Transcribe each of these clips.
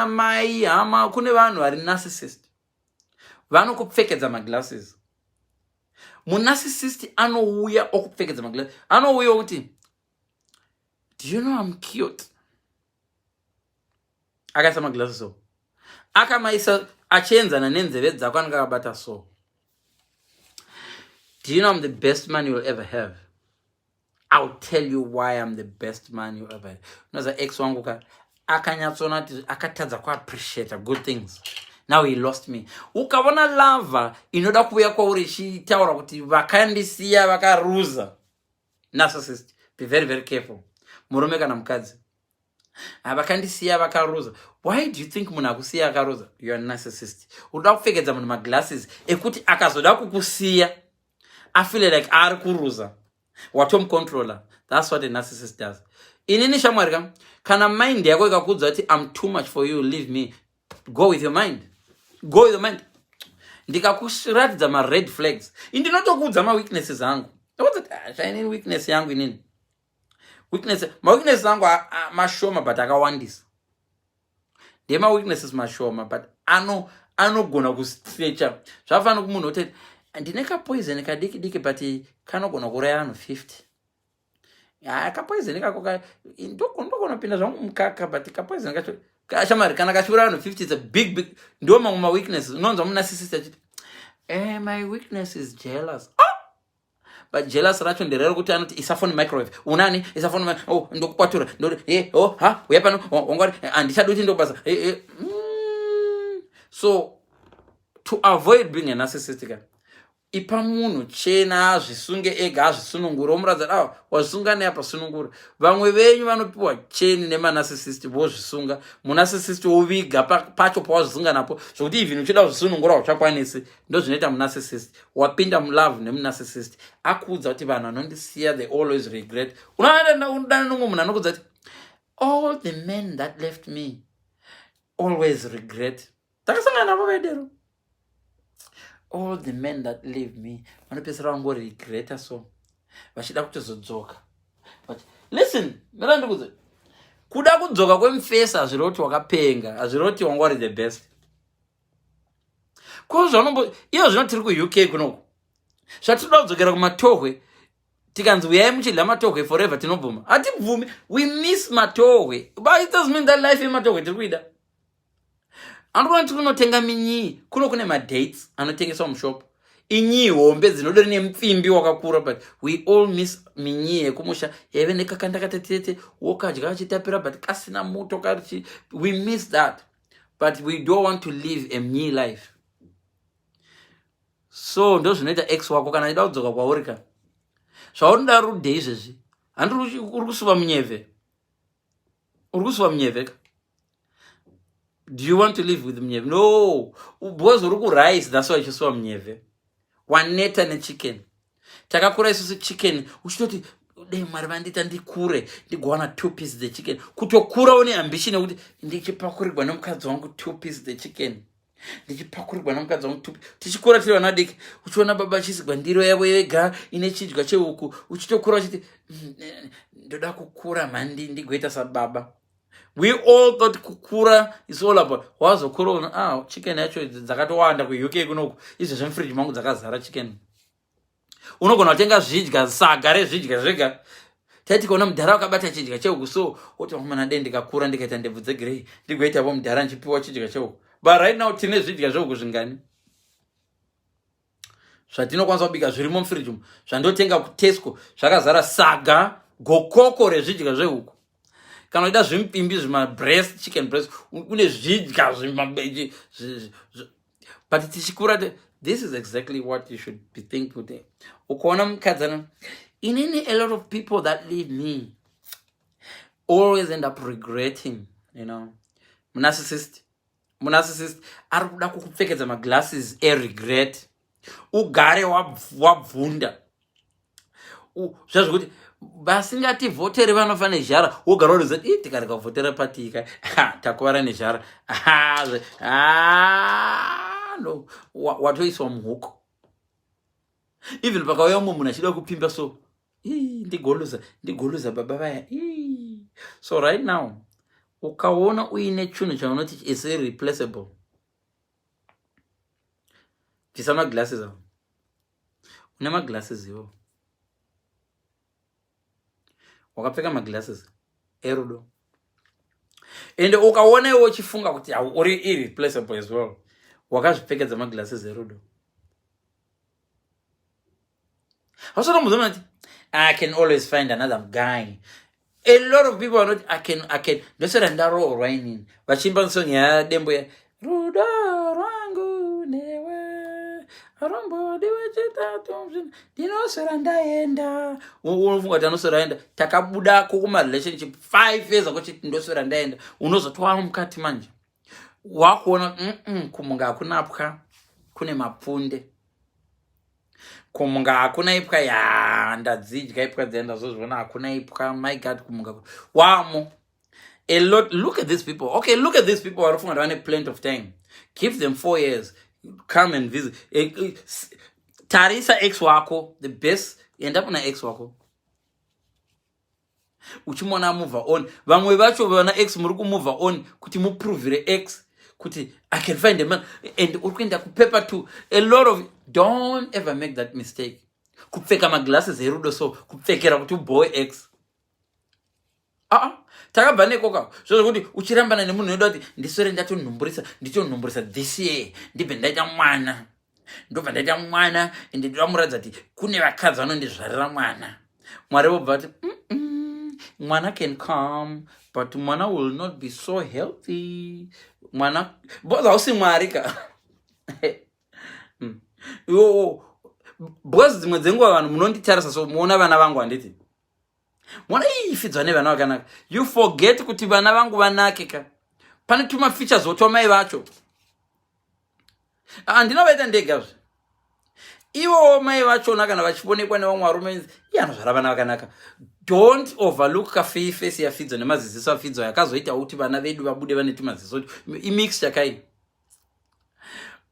Mai, hama, kune vanhu vari narcissist, vanokupfekedza maglasses. Munarcissist anouya okupfekedza maglasses, anouya okuti, "Do you know I'm cute?" Akaisa maglasses so, akamaisa achienzana nenzeve dzako, anenge akabata so. "Do you know I'm the best man you'll ever have? I'll tell you why I'm the best man you ever have. Unoza ex wangu ka akanyatsoona kuti akatadza kuappreciate good things. Now he lost me." Ukaona lover inoda kuuya kwauri ichitaura kuti vakandisiya vakaruza, narcissist. Be very, very careful, murume kana mukadzi. Vakandisiya vakaruza. Why do you think munhu akusiya akaruza? You are narcissist. Unoda kupfekedza munhu maglasses ekuti akazoda kukusiya afeel like ari kuruza, watomucontroller. That's what a narcissist does. Inini, shamwari ka, kana mind yako ikakuudza kuti I'm too much for you, leave me, go with your mind, go with your mind. Ndikakuratidza mared flags, indinotokuudza maweaknesses angu. Chainini weakness yangu, inini weakness, maweaknesses angu mashoma but akawandisa. Ndemaweaknesses mashoma but anogona kustretcha. Zvafanira kumunhu kuti ndine kapoison kadiki diki but kanogona kuuraya vanhu 50. Kapoison kako ndogona kupinda zvangu mukaka, but kapoison kacho, shamari, kana kachiuraya vanhu 50, it's a big, big. Ndo mamwe maweaknesses unonzwa munarcissist achiti, "My weakness is jealous." Oh! But jealous racho nderero kuti anoti, "Isa foni microwave, unani, isa foni, oh, ndokukwatura, oh, ha, uya pano, wangwari, handichadi kuti ndobasa." So to avoid being a narcissist ka, ipa munhu chena azvisunge ega, azvisunungure, womuratidza, "A, wazvisunga neapa, sunungura." Vamwe venyu vanopiwa cheni nemanarcissist, vozvisunga. Munarcissist woviga pacho pawazvisunga napo, zvokuti even uchida kuzvisunungura uchakwanisi. Ndo zvinoita munarcissist. Wapinda mulove nemunarcissist, akuudza kuti vanhu vanondisiya, they always regret. Unodana nomwe munhu anokuudza kuti all the men that left me always regret. Takasangana navo vedero, all the men that leave me vanopedzisira vangoregreta, so vachida kutozodzoka. But listen, mira ndikudze, kuda kudzoka kwemufesa hazvireva kuti wakapenga, hazvireva kuti wanga uri the best. Ko zvanombo iyo zvino tiri kuUK kunoku, zvatinoda kudzokera kumatohwe, tikanzi uyai muchidya matohwe forever, tinobvuma? Hatibvumi. We miss matohwe, but it doesn't mean that life yematohwe tiri kuida. Andikuona tiri kunotenga minyii kuno, kune madates anotengeswa mushop, inyii hombe dzinodori nemupfimbi wakakura, but we all miss minyii yekumusha yaive nekakanda katetete, wokadya kachitapira but kasina muto kachi. We miss that, but we don't want to live a mnyii life. So ndo zvinoita ex wako kana achida kudzoka kwauri ka, zvaunoda rude izvezvi. Handi uri kusuva munyevhe? Uri kusuva munyevhe ka? Do you want to live with munyevhe? No, because uri kurice, that's why uchisuva munyevhe. Waneta nechicken. Takakura isusu chicken uchitoti dei Mwari vandiita ndikure ndigowana two pieces dzechicken. Kutokura une ambition yekuti ndichipakurirwa nemukadzi wangu two pieces dzechicken, ndichipakurirwa nemukadzi wangu two. Tichikura tiri vana vadiki, uchiona baba achisigwa ndiro yavo yega ine chidya chehuku, uchitokura uchiti, ndoda kukura mhandi ndigoita sababa." We all thought kukura is all about wazokura uno, ah, chicken yacho dzakatowanda kuUK kunoku. Izvezvi mufriji mangu dzakazara chicken. Unogona kutenga zvidya, saga rezvidya zvega. Taiti kuona mudhara wakabata chidya chehuku so, woti, "Vamana, dei ndikakura ndikaita ndebvu dzegrey, ndigoitavo mudhara ndichipiwa chidya chehuku." But right now tine zvidya zvehuku zvingani zvatinokwanisa kubika zvirimo mufriji umu? Zvandotenga kuTesco zvakazara, saga gokoko rezvidya zvehuku. Kana uchida zvimupimbi, zvimabreast, chicken breast, une zvidya zvimabeji. But tichikura, this is exactly what you should be thinking, kuti ukaona mukadzana, inini, a lot of people that leave me always end up regretting. Munarcissist ari kuda kukupfekedza maglasses eregret, ugare wabvunda zvazvokuti vasingativhotere vanofa nezhara. Wogara uriza, "Ii, tikarega kuvhotera patika takuvara nezhara." No, watoiswa muhuku. Even pakauya umwe munhu achida kupimba so, "Ii, ndigoluza, ndigoluza baba vaya." Ii. So right now Ukaona uine chinhu chaunoti is irreplaceable, bvisa maglasses avo. Une maglasses iwo, wakapfeka maglasses erudo, ende ukaona iwe uchifunga kuti uri irreplaceable as well, wakazvipfekedza maglasses erudo. Hausatombozoona kuti I can always find another guy. A lot of people are not, I can ndosera ndaroorwa inini, vachiimba song yaDembo ya rudo rwangu newe arombodiwe chitatu, ndinoswera ndaenda. Unofunga kuti anoswera aenda? Takabudako kumarelationship 5 years akochiti ndoswera ndaenda. Unozotwara mukati manje, wakuona kumunga hakuna pwa, kune mapfunde. Kumunga hakuna ipwa, ya ndadzidya ipwa dziya, ndazozviona, hakuna ipwa. My God, kumunga wamo a lot. Look at these people. Okay, look at these people vari kufunga kuti vane plenty of time. Give them 4 years, come and visit. Tarisa ex wako, the best, enda kuna ex wako uchimuona move on. Vamwe vacho vana ex muri kumove on kuti muprovire ex kuti I can find a man, and uri kuenda kupaper two. A lot of, don't ever make that mistake, kupfeka maglasses erudo, so kupfekera kuti ubhowe ex. Aa, takabva nekoka zvo zvekuti uchirambana nemunhu unoda kuti ndiswere ndatonhumburisa, nditonhumburisa this year, ndibve ndaita mwana, ndobva ndaita mwana, ende ndoda muratidza kuti kune vakadzi vanondizvarira mwana. Mwari vobva vati, Mwana can come, but mwana will not be so healthy." Mwana, because hausi Mwari ka. Iwo because dzimwe dzenguva vanhu munonditarisa so, muona vana vangu, handiti mwana iifidzwa nevana vakanaka. You forget kuti vana vangu vanake ka, pane tumafeatures otwamai vacho. Handina vaita ndegazve, ivowo mai vachona kana vachionekwa nevamwe varume, iye anozvara vana vakanaka. Don't overlook kaface yaFidzo nemaziziso aFidzo yakazoita kuti vana vedu vabude vane tumaziso imixture kai.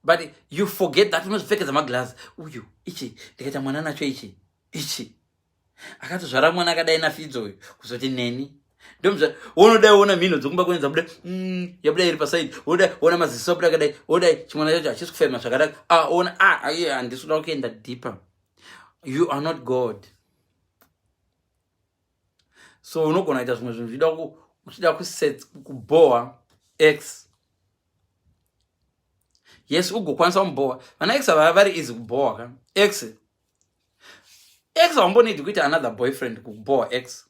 But you forget that unozvipfekedza maglass. Uyu ichi ndikaita mwana nacho ichi, ichi akatozvara mwana akadai naFidzo uyu, kuzoti neni ndomzva. Unodai ona mhino dzokumba kwenyu dzabuda, yabuda iri pasaidi. Wodai ona maziso abuda akadai, wodai chimwana chacho hachisi kufema zvakanaka. Ah, ona, ah, aye, handisi kuda kuenda deeper. You are not God, so unogona kuita zvimwe zvinhu zvichida uchida kuset kubhowa ex. Yes, ugokwanisa kumubhowa. Vana ex ava vari easy kubhowa ka. Ex, ex haumbonidi kuita another boyfriend kubhowa ex.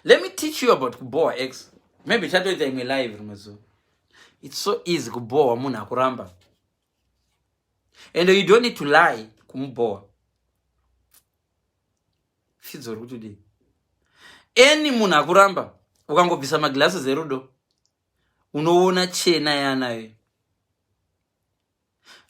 Let me teach you about kubhowa ex. Maybe chatoita imwe live rimwe zuva. It's so easy kubhowa munhu akuramba, and you don't need to lie kumubhowa. Fidzo uri kuti udii? Any munhu akuramba, ukangobvisa maglasses erudo, unoona chena yaanayo.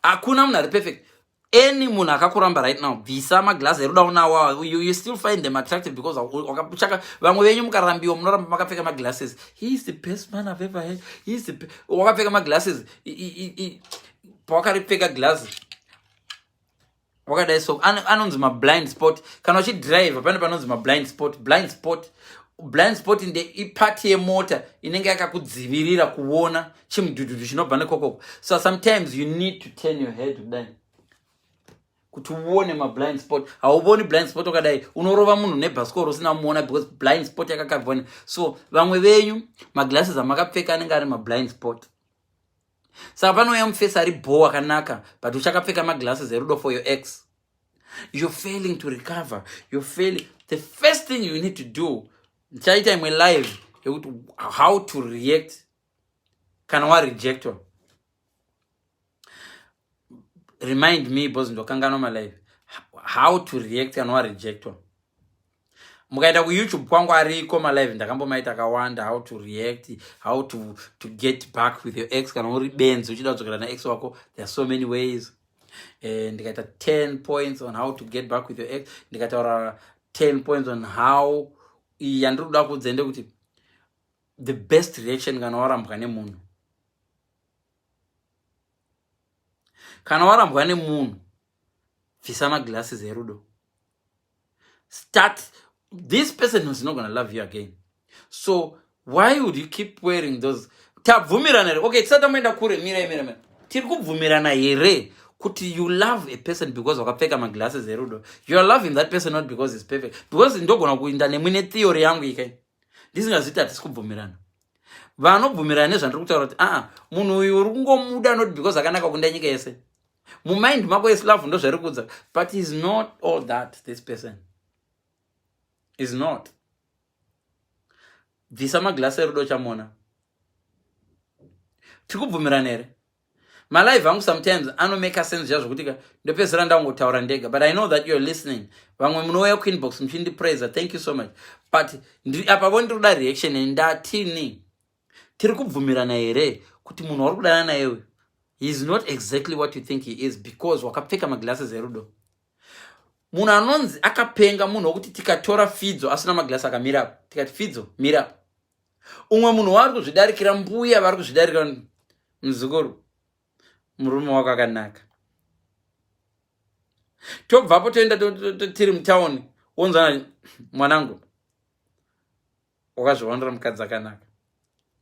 Hakuna munhu ari perfect. Any munhu akakuramba right now, bvisa maglass erudo unawo, you still find them attractive because wakatsvaka. Vamwe venyu mukarambiwa munoramba makapfeka maglasses. "He is the best man I've ever had. He is the Wakapfeka maglasses, pawakaripfeka glass wakadai so, anonzi mablind spot. Kana uchidhiraivha, pane panonzi mablind spot. Blind spot, blind spot nde ipart yemota inenge yakakudzivirira kuona chimudhudhudhu chinobva nekokoko. So sometimes you need to turn your head kudai kuti uone mablind spot. Hauvoni blind spot wakadai, unorova munhu nebhasikoro usina muona because blind spot yakakavhwa. So vamwe venyu maglasses amakapfeka anenge ari mablind spot. Saka panouya mufesi ari bho akanaka, but uchakapfeka maglasses erudo for your ex, you're failing to recover, you're failing. The first thing you need to do, ndichaita imwe live yekuti how to react kana warejectwa. Remind me because ndokanganwa malive. How to react kana warejectwa. Mukaenda kuYouTube kwangu ariko malive ndakambomaita akawanda: how to react, how to get back with your ex. Kana uri benzi uchida kudzokera naex wako, there are so many ways. Ndikaita 10 points on how to get back with your ex, ndikataura 10 points on how. Iyi yandiri kuda kuudza ndekuti the best reaction kana warambwa nemunhu. Kana warambwa nemunhu, bvisa maglasses erudo. Start, this person is not gonna love you again, so Why would you keep wearing those? Tabvumirana here? Okay, tisati tamboenda kure, mirai, mira, mira. Tiri kubvumirana here kuti you love a person because wakapfeka maglasses erudo? You are loving that person not because is perfect. Because ndogona kuinda nemwi netheory yangu ikai ndisingazviti hatisi kubvumirana. Vanobvumirana nezvandiri kutaura kuti aa, munhu uyu uri kungomuda not because akanaka kunda nyika yese. Mumind mako yeslove ndozvari kudza, but is not all that. This person is not. Bvisa maglasi erudo, chamona. Tiri kubvumirana here? Malive angu sometimes anomaka sense zviya zvokuti ka ndopedzisira ndangotaura ndega, but I know that you are listening. Vamwe munouya kuinbox muchindipraisa, thank you so much, but apa vo ndiri kuda reaction. Ndatini? Tiri kubvumirana here kuti munhu wari kudanana naye uyu, he is not exactly what you think he is because wakapfeka maglasses erudo? Munhu anonzi akapenga munhu wekuti tikatora Fidzo asina maglasi akamira, tikati, "Fidzo, mira." Umwe munhu waari kuzvidarikira, mbuya vari kuzvidarikira, "Muzukuru, murume wako akanaka." Tobvapo toenda tiri mutauni, wonzwana, "Mwanangu, wakazviwanira mukadzi akanaka."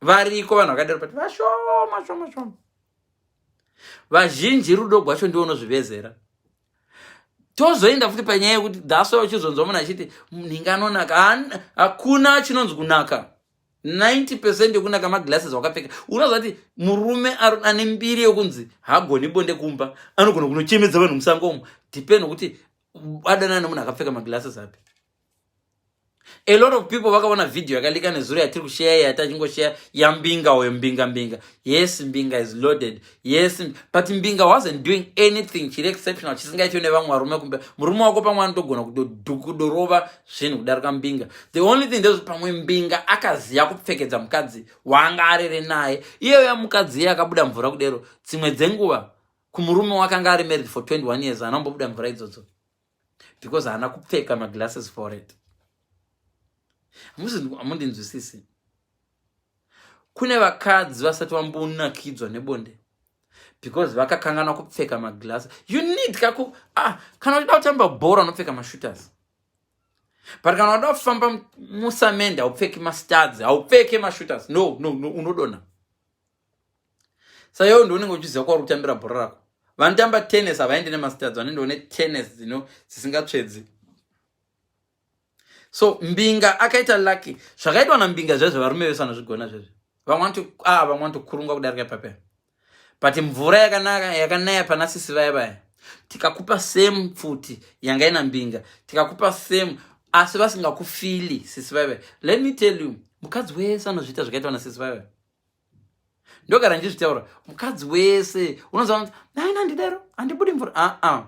Variko vanhu vakadaro, but vashoma, shoma, shoma. Vazhinji rudo rwacho ndiwo unozvivezera. Tozoenda futi panyaya yekuti that's why uchizonzwa munhu achiti nhinga anonaka. Hakuna chinonzi kunaka. 90% yekunaka maglasses wakapfeka. Unoziva kuti murume ane mbiri yekunzi haagoni bonde kumba anogona kunochemedza vanhu musango umo, depend nokuti adanana nemunhu akapfeka maglasses api. A lot of people vakaona vhidhiyo yakalika nezuro yatiri kusheya, yatachingosheya yambinga uyo. Mbinga, Mbinga, yes, Mbinga is loaded, yes, but Mbinga wasn't doing anything chiri exceptional chisingaitwi nevamwe varume. Kumbe murume wako pamwe anotogona kudorova zvinhu kudarika Mbinga. The only thing ndezvo, pamwe Mbinga akaziva kupfekedza mukadzi waanga arere naye. Iyeyo yamukadzi iye akabuda mvura kudero, dzimwe dzenguva kumurume wakanga ari married for 21 years anombobuda mvura idzodzo because haana kupfeka maglasses for it. Hamundinzwisisi. Kune vakadzi vasati vambonakidzwa nebonde because vakakanganwa kupfeka maglasi. You need kaku, ah, kana uchida kutamba bhora unopfeka mashooters, but kana uda kufamba musamende haupfeki mastuds, haupfeke mashooters. No, no, no, unodonha. Saiwo ndiunenge uchiziva kwauri kutambira bhora rako. Vanotamba tennis havaendi nemastuds, vanoendawo netennis dzino dzisingatsvedzi. So Mbinga akaita lucky. Zvakaitwa naMbinga zvezvo varume vese vanozvigona zvezvo. Vamwe, ah, vamwe vanotokurungwa kudarika ipapo, but mvura yakanaka yakanaya pana sisi vaya vaya, tikakupa same pfuti yanga ina Mbinga, tikakupa same, asi vasingakufili sisi vaya vaya, let me tell you, mukadzi wese anozviita zvakaitwa nasisi vaya vaya. Ndogara ndichizvitaura, mukadzi wese unoziva kuti naina handidaro, handibudi mvura. Aa,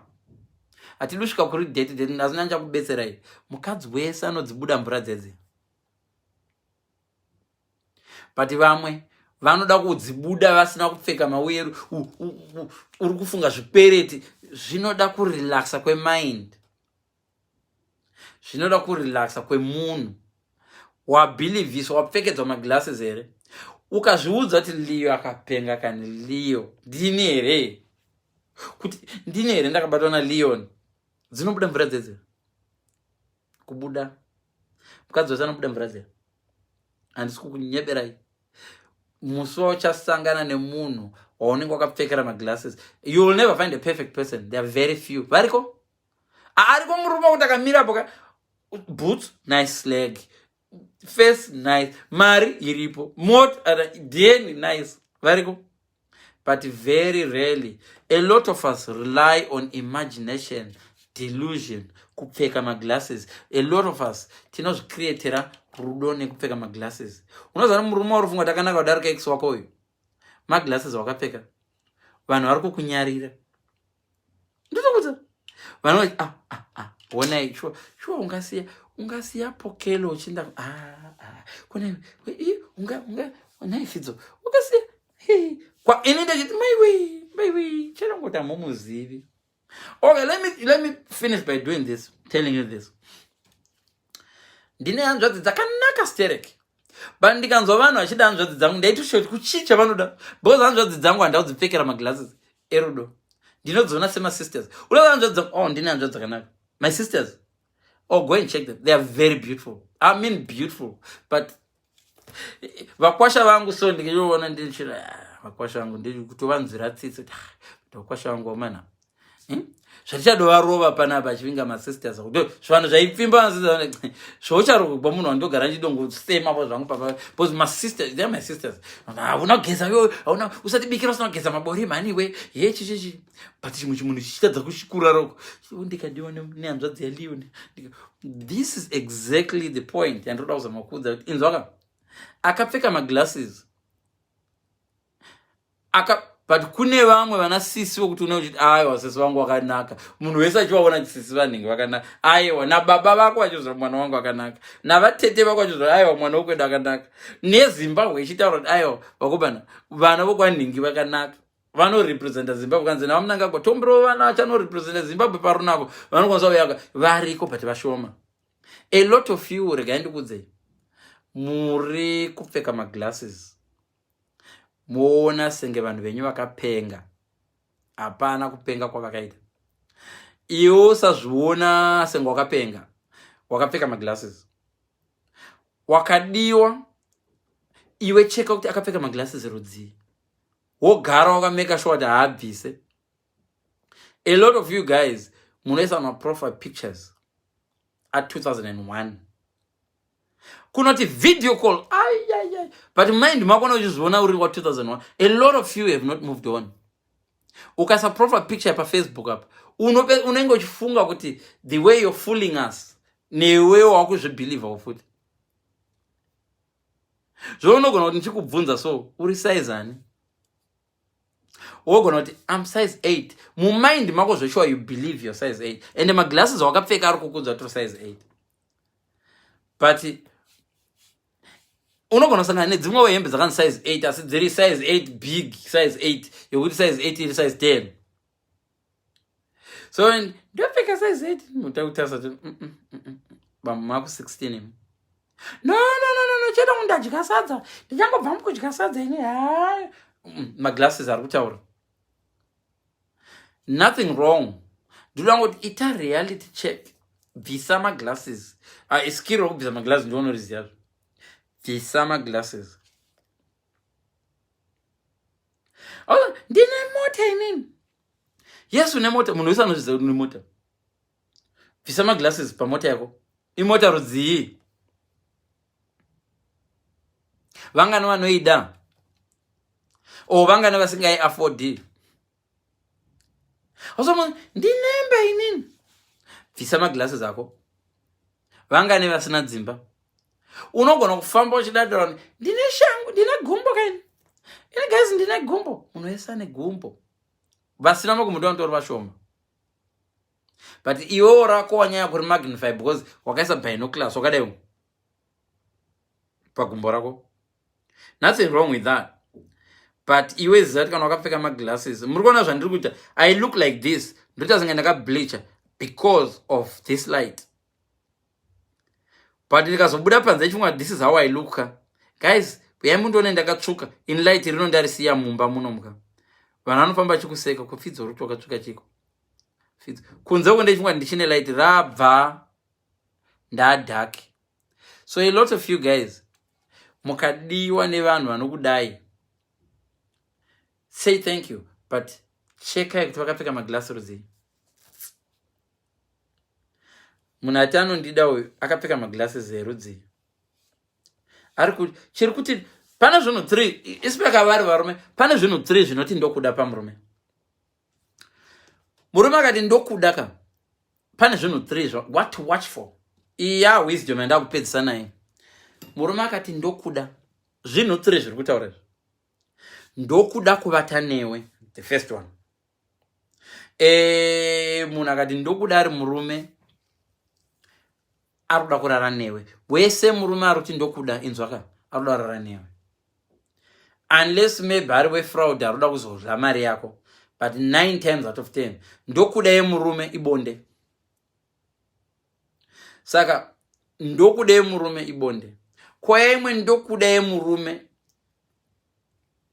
hatidi kusvika kuri date date, asi nandichakubetserai. Mukadzi wese anodzibuda mvura dzedze, but vamwe vanoda kudzibuda vasina kupfeka mauyeru. Uri kufunga zvikwereti. Zvinoda kurelaxa kwemind, zvinoda kurelaxa kwemunhu. Wabhilivhiswa, wapfekedzwa maglasses here? Ukazviudza kuti Leo akapenga kani, Leo ndini here? Kuti ndini here ndakabatwa naLeon? Dzinobuda mvura dzedze kubuda. Mukadzi wese anobuda mvura dze, handisi kukunyeberai. Musi wauchasangana nemunhu waunenge wakapfekera maglasses, you will never find a perfect person. There are very few variko. Ariko murume wekuti akamirapo ka, boots nice, leg face nice, mari iripo, mota then nice, variko, but very rarely. A lot of us rely on imagination, delusion, kupfeka maglasses. A lot of us tinozvicreatera rudo nekupfeka maglasses. Unoziva murume wauri funga kuti akanaka kudarika ex wako uyu, maglasses wakapfeka, vanhu vari kukunyarira. Ndinokuudza, vanhu vati, "Ah, ah, ah, honai, sure sure, ungasiya Pokelo uchienda, ah, ah, kuna unga unga nhai Fidzo, ungasiya kwa ini?" Ndachiti, "Maiwe, maiwe, chero hamumuzivi." Okay, let me finish by doing this, telling you this. Ndine hanzvadzi dzakanaka sterek, but ndikanzwa vanhu vachida hanzvadzi dzangu, ndaitoshoti kuchii chavanoda, because hanzvadzi dzangu handaudzipfekera maglasses erudo. Ndinodziona semasisters. Unoza hanzvadzi dzangu, oh, ndine hanzvadzi dzakanaka, my sisters. Oh, go and check them, they are very beautiful. I mean, beautiful, but Vakwasha vangu so ndikiona ndichira, ah, vakwasha vangu ndikutovanzwira tsitsi kuti, ah, vakwasha vangu wamana, Zvatichadovarova panapa achivinga masisters, kuti zvanhu zvaipfimba zvaucharogwa munhu wandogara ndichidongosema po zvangu papa, because masisters, they are my sisters. Hauna kugeza yo, hauna, usatibikira usina kugeza mabori mhaniwe ye chichichi. But chimwe chimunhu chichitadza kuchikuraroko, ndikadiwa nehanzvadzi yaLeon. This is exactly the point yandiroda kuzama kuudza kuti inzwaka, akapfeka maglasses aka, but kune vamwe vana sisi vokuti une uchiti, "Aiwa, sisi vangu vakanaka." Munhu wese achivaona kuti sisi vanhingi vakanaka. Aiwa, nababa vako vachizva, "Mwana wangu akanaka." Navatete vako vachizva, "Aiwa, mwana wokwedu akanaka." NeZimbabwe ichitaura kuti, "Aiwa, vakomana, vana vokwanhingi vakanaka, vanorepresenta Zimbabwe." Kanzi naVaMnangagwa, tombiro vana vachanorepresenta Zimbabwe parunako, vanokwanisa kuyaka variko, but vashoma. A lot of you, regai ndikudzei, muri kupfeka maglasses, moona senge vanhu venyu vakapenga. Hapana kupenga kwavakaita. Iwe usazviona senge wakapenga wakapfeka maglasses. Wakadiwa iwe, cheka kuti akapfeka maglasses rudzii, wogara wakameka sure kuti haabvise. A lot of you guys munoisa maprofile pictures at 2001, kunoti video call, aiaiai, but mind makona uchizviona uri wa2001. A lot of you have not moved on. Ukaisa profile picture paFacebook apa, unenge uchifunga kuti the way you're fooling us, newe wakuzvibhilivhawo futi. Zvounogona kuti ndichikubvunza, so uri size ani? Wogona kuti, "Am size 8." Mumind mako zvesure you believe your size 8, and maglasses wakapfeka ari kukudza kuti uri size 8, but unogona kusangana nedzimwewo hembe dzakanzi size 8, asi dziri size 8 big size 8, yokuti size 8 iri size 10. So ndopfeka size 8, mutakutarisa kuti bambo maku 16 imi. No, no, no, no, no, chete kundadya sadza, ndichangobva mukudya sadza ini. Hai, maglasses ari kutaura. Nothing wrong. Ndinoda ngoti ita reality check, bvisa maglasses. Uh, skill rokubvisa maglasses ndionoriziva. Bvisa maglasses. Oh, ndine mota inini. Yes, une mota. Munhu wese anozviziva kuti une mota. Bvisa maglasses pamota yako. Imota rudzii? Vangani vanoida o vangani vasingai affordi? Osomo, ndinemba inini. Bvisa maglasses ako. Vangani vasina dzimba? Unogona kufamba uchidadira, "Ndine shangu, ndine gumbo kaini ini." Guys, ndine gumbo. Munhu wese ane gumbo. Vasina makumbo ndovanotori vashoma, but iwewo rako wanyanya kuri magnify because wakaisa binoculars wakadai pagumbo rako. Nothing wrong with that, but iwe ziva kuti kana wakapfeka maglasses, muri kuona zvandiri kuita, I look like this, ndoita senge ndakableacha because of this light, but ndikazobuda panze chimwa, this is how I look ka. Guys, uyai mundione ndakatsvuka in light rino ndarisiya mumba munomuka. Vanhu vanofamba chikuseka, kupfidza uri kuti wakatsvuka chiko. Kunze uko ndechimwa ndichine light rabva ndadark. So a lot of you guys, mukadiwa nevanhu vanokudai, say thank you, but chekai kuti vakapfeka maglasi rudzii. Munhu ati anondida uyu akapfeka maglasses erudzii? Ari kuti chiri kuti pane zvinhu 3, isipeka vari varume, pane zvinhu 3 zvinoti ndokuda pamurume. Murume akati ndokuda ka, pane zvinhu 3 what to watch for. Iya wisdom yandakupedzisa naye. Murume akati ndokuda, zvinhu 3 zviri kutaura izvi. Ndokuda kuvata newe, the first one. Munhu akati ndokuda ari murume, ari kuda kurara newe. Wese murume ari kuti ndokuda, inzwaka, ari kuda kurara newe, unless maybe ari wefraud, ari kuda kuzodya mari yako. But 9 times out of 10, ndokuda yemurume ibonde. Saka ndokuda yemurume ibonde. Kwaya imwe ndokuda yemurume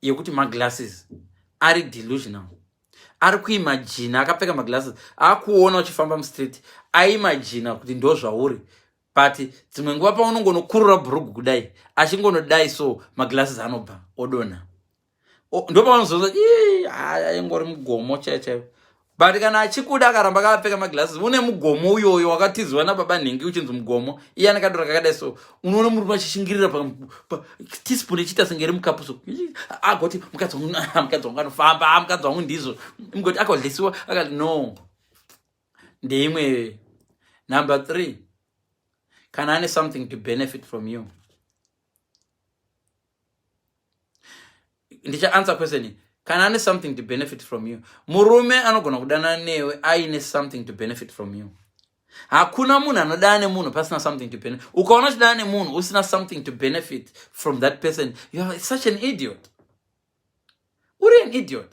yekuti maglasses ari delusional, ari kuimagina akapfeka maglasses, akuona uchifamba mustreet, aimagina kuti ndo zvauri. But dzimwe nguva paunongonokurura bhurugu kudai, achingonodai so, maglasses anobva odonha. Ndopaunozoza aingori mugomo chaiyo chaiyo. But kana achikuda, akaramba akapfeka maglasses, une mugomo uyoyo wakatizwa nababa nhingi uchinzi mugomo, iye ane kadora kakadai so. Unoona murume achishingirira teaspoon ichiita senge iri mukapu so, agoti, "Mukadzi wangu, mukadzi wangu anofamba, mukadzi wangu ndizvo." Mugoti akadyisiwa akati no. Ndeimwe. Number 3, kana ane something to benefit from you. Ndicha answer question. Kana ane something to benefit from you, murume anogona kudanana newe aine something to benefit from you. Hakuna munhu anodana nemunhu pasina something to benefit. Ukaona uchidana nemunhu usina something to benefit from that person, you are such an idiot. Uri an idiot,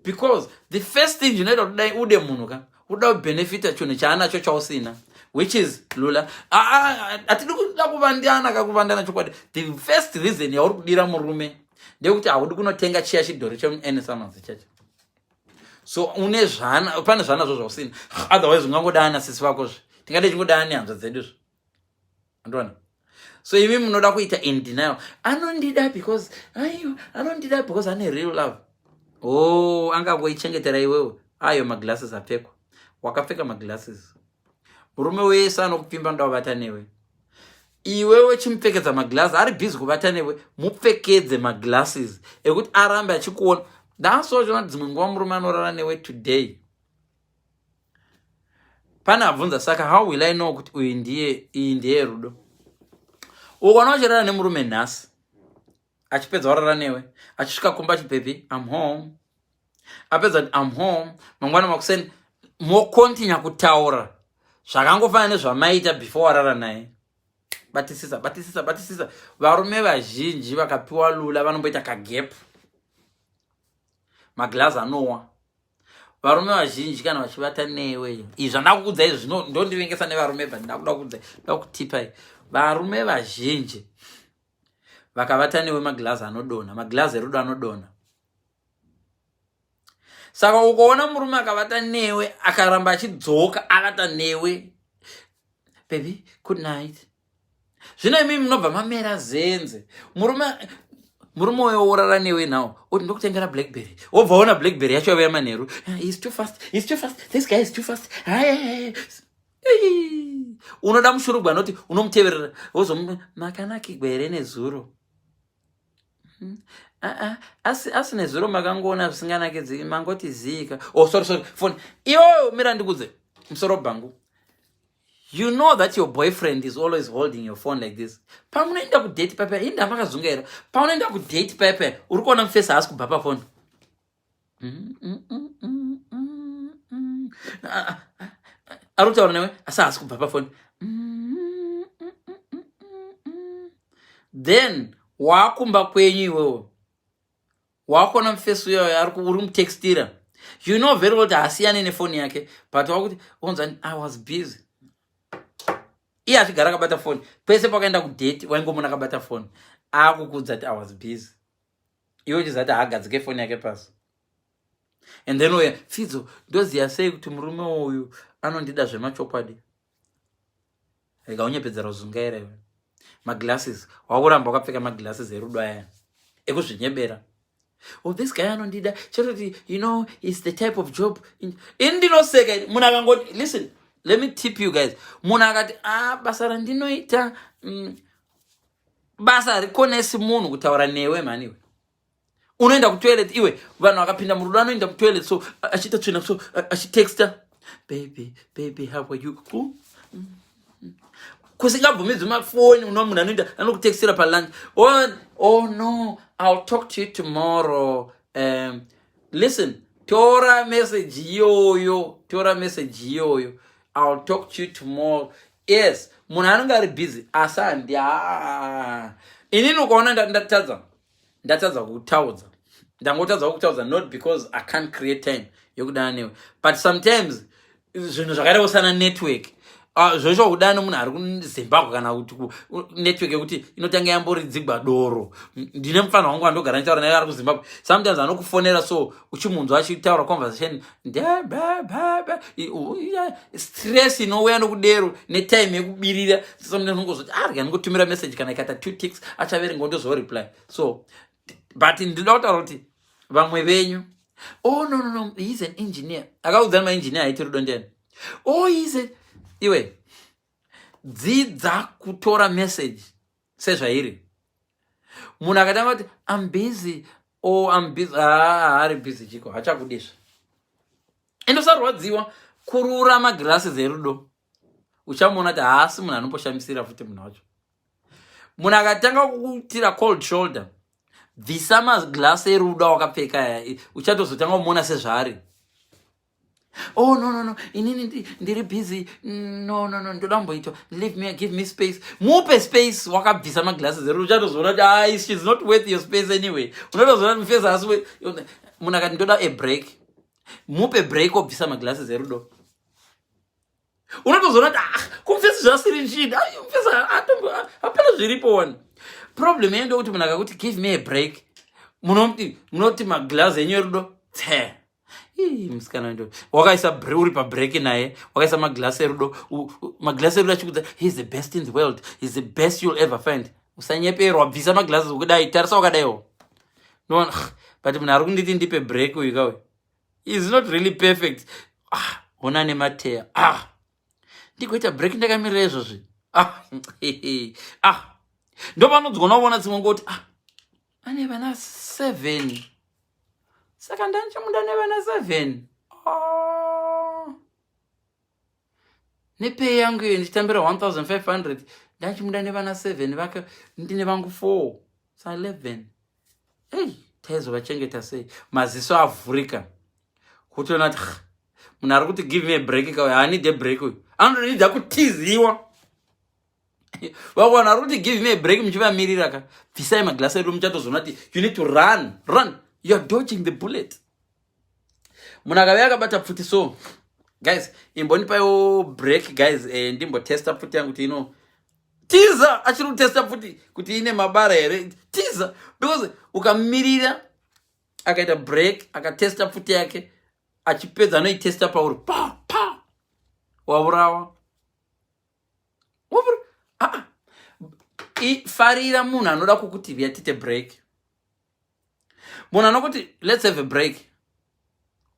because the first thing zvinoita kuti dai ude munhu ka, uda kubenefita chinhu chaanacho chausina, which is lula. Hatidi kuda kuvandana kakuvandana chokwadi. The first reason yauri kudira murume ndeyekuti haudi kunotenga chiya chidhori chemuNS chacho. So une zvana, pane zvanazvo zvausina. Otherwise ungangodana sisi vakozve, tingade chingodana nehanzva dzeduzvo, andiona? So imi munoda kuita in denial, "Anondida because, aiwa, anondida because ane real love." Oh, angangoichengetera iwewe ayo maglasses apfekwa. Wakapfeka maglasses, murume wese anokupfimba noda kuvata newe. Iwewe chimupfekedza maglasses. Ari busy kuvata newe, mupfekedze maglasses ekuti arambe achikuona. Ndasochona dzimwe nguva murume anorara newe today. Pane abvunza, "Saka how will I know kuti uyu ndiye, iyi ndiye rudo?" Ukaona uchirara nemurume nhasi, achipedza warara newe, achisvika kumba achi, "Baby, I'm home," apedza kuti, "I'm home," mangwana makuseni mokontinya kutaura zvakangofanana nezvamaita before warara naye. Batisisa, batisisa, batisisa. Varume vazhinji vakapiwa lula vanomboita kagap, maglazi anowa. Varume vazhinji kana vachivata newe, izvi zvandakukudzai izvi ndondivengesa nevarume, but ndakuda kukudzai, nda kutipai. Varume vazhinji vakavata newe, maglazi anodonha, maglazi erudo anodonha. Saka ukaona murume akavata newe, akaramba achidzoka avata newe, "Baby, good night," zvino imi munobva mamera zenze. Murume uyo worara newe nawo, oti, "Ndokutengera Blackberry," wobva ona Blackberry yacho yava yamanheru. "Ah, he's too fast, he's too fast, this guy is too fast." Unoda mushurugwa anoti unomuteverera, wozomu, "Makanakigwa here nezuro? Ah, ah, asi nezuro makangoona zvisinganakidzi, mangoti zika." Oh, sorry, sorry, phone iyoyo. Mira ndikudze, musoro bhangu. You know that your boyfriend is always holding your phone like this. Pamunoenda kudate paipa, inda makazungaira. Paunoenda kudate paipa, uri kuona mufesi haasi kubva pafoni. Ah, ah, ah, ari kutaura newe asi haasi kubva pafoni. Then waakumba kwenyu iwewo, wakuona mufesi uyoyo uri mutextira. You know very well kuti haasiyani nefoni yake, but wakuti onza, "I was busy." Iye achigara akabata foni pese pakaenda kudate, waingomuna akabata foni. Akukudza kuti, "I was busy," iwe uchizati haagadzike foni yake pasi. And then uya, "Fidzo, ndoziva sei kuti murume uyu anondida zvemachokwadi?" Rega unyepedzera kuzungaira iwe. Maglasses wakuramba wakapfeka, maglasses erudo aya ekuzvinyebera. "Oh, this guy anondida chetoti, you know, is the type of job." Ini ndinoseka munhu akangoti, listen, let me tip you guys, munhu akati, "Ah, basa randinoita," basa harikonesi munhu kutaura newe mhaniwe. Unoenda kutoilet iwe. Vanhu vakapinda murudo anoenda kutoilet so, achiita tsvina so, achitexta, "Baby, baby, how are you?" Kusingabvumidzwi mafoni. Uno munhu anoenda anokutextira palunch, Oh no, I'll talk to you tomorrow." Listen, tora message iyoyo, tora message iyoyo, "I'll talk to you tomorrow." Yes, munhu anenge ari busy, asi handi inini ukaona ndatadza kutaudza, ndangotadza kutaudza, not because I can't create time yokudana newe, but sometimes zvinhu zvakaita kusana network. Ah, zvosho kuda nomunhu ari kuZimbabwe kana kuti network yekuti inotanga yamboridzigwa doro. Ndine mufana wangu wandogara ndichitaura naye ari kuZimbabwe. Sometimes anokufonera, so uchimunzwa achitaura conversation, stress inouya nokudero netime yekubirira. Sometimes ungozoti, arya, ah, ndingotumira message, kana ikaita two ticks achaverenga, ndozoreply. So, but ndinoda kutaura kuti vamwe venyu, "Oh, no, no, no, he's an engineer." Akaudzani maengineer aiti rudo ndiani? Oh, he's a, iwe dzidza kutora message sezvairi. Munhu akatanga kuti, "I'm busy," "Oh, I'm busy," ah, ari busy chiko? Hachakudizva. Ende usarwadziwa, kurura magirasi erudo, uchamuona kuti haasi munhu anomboshamisira futi munhu wacho. Munhu akatanga kukuitira cold shoulder, bvisa magirasi erudo awakapfeka aya, uchatozotanga kumuona sezvaari. "Oh, no, no, no, inini ndiri busy. No, no, no, ndoda kumboitwa, leave me, give me space." Mupe space wakabvisa maglasses erudo, uchatozoona kuti ai, she's not worth your space anyway. Unotozoona kuti mufesi haasi. Munhu akati, "Ndoda a break," mupe break, wobvisa maglasses erudo, unotozoona kuti, ah, kumufesi zvasiri chini, mufesi hapana zviripo. One problem yendo kuti munhu akakuti, "Give me a break," munoti maglass enyu erudo tse. Musikana ndo wakaisa, uri pabreak naye, wakaisa maglasi erudo, maglasi erudo achikudza, "He's the best in the world, he's the best you'll ever find." Usanyeperwa, bvisa maglasi ukudai, tarisa wakadaiwo. No, but munhu ari kunditi ndipe break uyu kawe is not really perfect. Ah, ona nemateya. Ah, ndigoita break ndakamirira izvozvi. Ah, ah, ndopanodzigona kuona dzimwe ngoti, ah, ane vana 7, saka ndanichamuda nevana 7. Ah. Nepay yangu iyo ndichitambira 1500, ndachimuda nevana 7 vake, ndine vangu 4, sa 11. Ei, taizovachengeta sei? Maziso avhurika kutoona kuti munhu ari kuti, "Give me a break," kauya haanide break uyu, anotoida kutiziwa. Vamwe vanhu vari kuti, "Give me a break," muchivamirira ka, bvisai maglasi edu, muchatozoona kuti you need to run, run, you are dodging the bullet. Munhu akave akabata pfuti, so guys, imbonipaiwo break guys, ndimbotesta pfuti yangu kuti ino, tiza. Achiri kutesta pfuti kuti ine mabara here, tiza, because ukamirira akaita break, akatesta pfuti yake, achipedza anoitesta pauri, pa pa, waurawa. Ah, farira munhu anoda kukuti, "Via, tite break." Munhu anokuti, "Let's have a break,"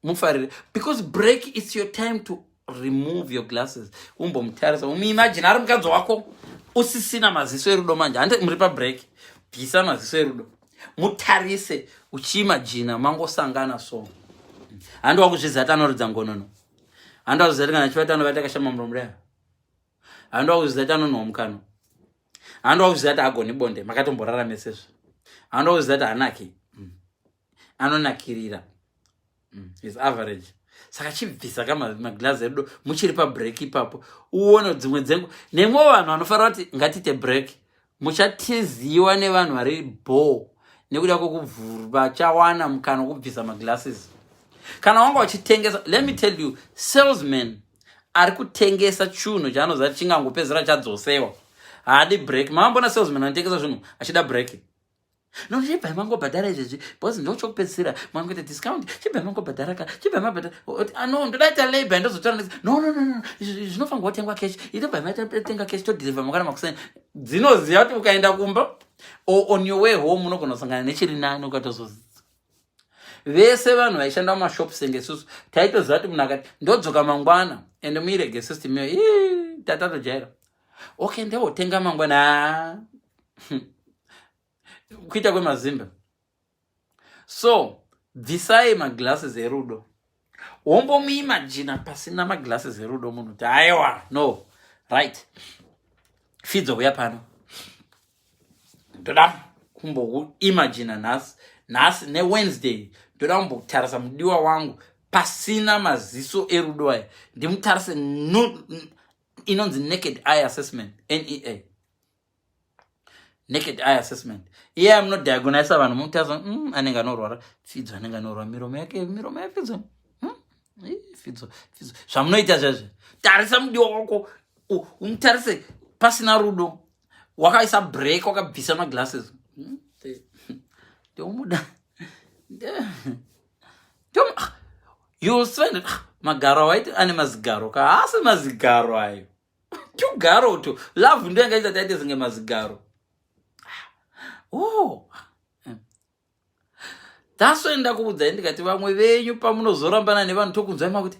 mufarire, because break is your time to remove your glasses, umbomutarisa, umuimagine ari mukadzi wako, usisina maziso erudo. Manje hande muri pabreak, bvisa maziso erudo, mutarise uchiimagina mangosangana. So handi wakuzviziva kuti anoridza ngonono, handi wakuzviziva kuti kana achivata anovata akashama muromo reya, handi wakuzviziva kuti anonwa mukano, handi wakuzviziva kuti agoni bonde, makatomboraramesezvo, handi wakuzviziva kuti hanaki, anonakirira, is average. Saka chibvisa ka maglazi erudo muchiri pabreak ipapo, uone dzimwe dzengu. Nemwe vanhu vanofanira kuti, "Ngatiite break," muchatiziwa nevanhu vari bo nekuda kwekuvhuru, vachawana mukana wokubvisa maglasses. Kana wanga uchitengesa, let me tell you, salesman ari kutengesa chinhu chaanoziva chingangopedzera chadzosewa haadi break. Mamambona salesman anotengesa zvinhu achida break? No, chibvai mangobhadhara izvezvi because ndochokupedzisira, mangoita discount, chibvai mangobhadhara ka, chibvai mabhadhara. Ah, no, ndodaita lay-by, ndozotora. No, no, no, no, zvinofanirwa kutengwa cash, itobvai matenga cash, todeliver mangwana makuseni. Dzinoziva kuti ukaenda kumba or on your way home unogona kusangana nechiri nani. Ukatozo vese vanhu vaishanda mumashops senge isusu, taitoziva kuti munhu akati, "Ndodzoka mangwana," ende muirege system iyo tatatojaira. Okay, ndewotenga mangwana, kuita kwemazimba. So bvisai maglasses erudo, wombomuimagina pasina maglasses erudo munhu, kuti aiwa, no, right, Fidzo, uya pano, ndoda kumbokuimagina nhasi, nhasi neWednesday, ndoda kumbotarisa mudiwa wangu pasina maziso erudo aya, ndimutarise. No, inonzi naked eye assessment, NEA, naked eye assessment. Iye munodiagonisa vanhu, mutarisa, anenge anorwara Fidzo, anenge anorwara miromo yake, miromo yaFidzo, Fidzo, Fidzo, zvamunoita zvezve. Tarisa mudiwa wako. Umutarise pasina rudo, wakaisa break, wakabvisa maglasses. Ndomuda. You spend magaro awaiti ane mazigaro ka, haasi mazigaro ayo, tugaro to love ndo yanga isati aite senge mazigaro. Oh, that's why ndakuudzai ndikati vamwe venyu pamunozorambana nevanhu, tokunzwai makuti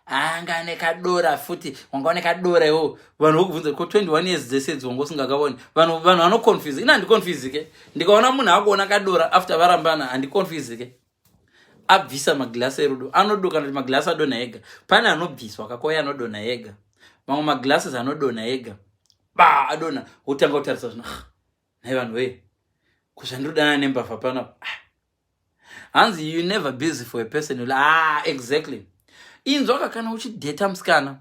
anga nekadora futi, wanga une kadora iwo. Vanhu vokubvunza, ko 21 years dzese idzi wanga usingakaoni? Vanhu vanoconfuse. Ina handiconfusike. Ndikaona munhu akuona kadora after varambana, handiconfusike. Abvisa magilasi erudo, anodoka kuti magilasi adonha ega. Pane anobviswa kakauya, anodonha ega. Mamwe maglasses anodonha ega, ba adonha, wotanga kutarisa zvino. Ah, nhai vanhu wee, kuzvandirodana nembavha panapa. Ah. Hanzi, "You never busy for a person you." Ah, exactly. Inzwaka, kana uchidheta musikana,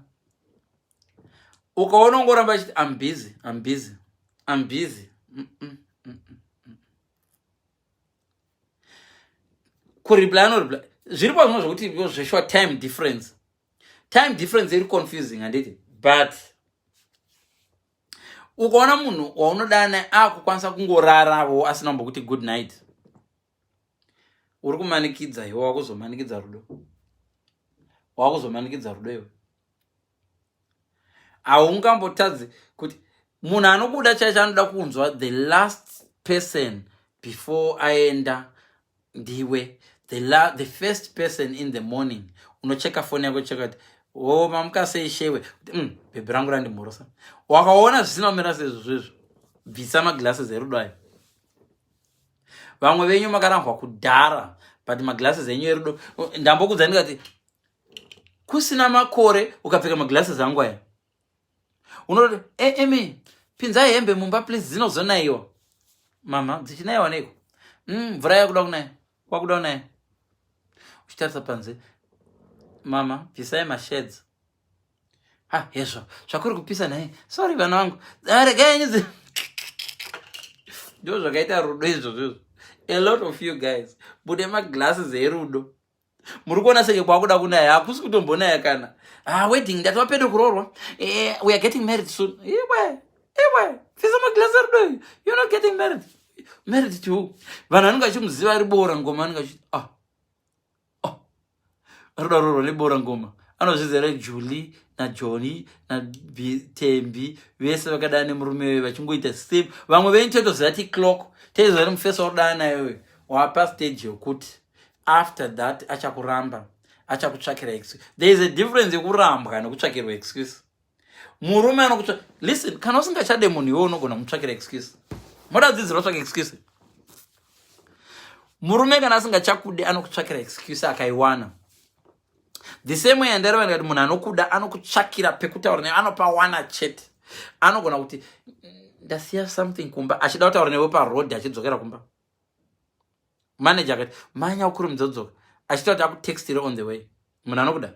ukaona ungoramba achiti, "I'm busy, I'm busy, I'm busy," Kureply anoreply. Zviripo zvimwe zvokuti zveshwa time difference. Time difference iri confusing, handiti? But ukaona munhu waunodana akukwanisa kungoraravo asina kumbokuti good night, uri kumanikidza iwe. Wakuzomanikidza rudo, wakuzomanikidza rudo iwe. Haungambotadzi kuti munhu anokuda chaicho anoda kunzwa the last person before aenda ndiwe, the first person in the morning. Unocheka foni yako, cheka kuti, "O, mamuka sei shewe?" Bhebhi rangu randimhorosa. Wakaona zvisina kumira sezvo, bvisa maglasses erudo ayo. Vamwe venyu makarambwa kudhara, but maglasses enyu erudo, ndambokudza ndikati kusina makore ukapfeka maglasses angu aya, unototi, "Emi, pinzai hembe mumba please, dzinozonayiwa." Mama, dzichinayiwa neiko? Mvura yakuda kunaya, kwakuda kunaya. Uchitarisa panze, "Mama, bvisai masheds." Ha, hezvo, zvakuri kupisa naye. Sorry vana vangu, regai henyu. Ndo zvakaita rudo izvozvo. A lot of you guys bude maglasses erudo, muri kuona senge kwakuda kunaya, hakusi kutombonaya kana. Ah, wedding, ndatova pedo kuroorwa. We are getting married soon. Iwe, iwe, bvisa maglasi erudo. You're not getting married. Married to who? Vanhu vanenge vachimuziva ari boora ngoma, vanenge vachiti, "Ah, oh, arikuda roorwa neboora ngoma." Anozvizera Julie naJohny naTembi, vese vakadana nemurume vachingoita same. Vamwe venyu totoziva ti clock, totoziva ti mufesi warudana nayoyo wapa stage yokuti after that achakuramba, achakutsvakira excuse. There is a difference yekurambwa nekutsvakirwa excuse. Murume anokutsva, listen, kana usingachade munhu iwe, unogona kumutsvakira excuse. Moda dzidzira kutsvaka excuse. Murume kana asingachakude, anokutsvakira excuse akaiwana. The same way andareva ndikati munhu anokuda anokutsvakira pekutaura newe, anopawana chete. Anogona kuti, "Ndasiya something kumba," achida kutaura newe paroad achidzokera kumba. Manager akati, "Manya ukurumidza kudzoka," achita kuti akutextire on the way. Munhu anokuda,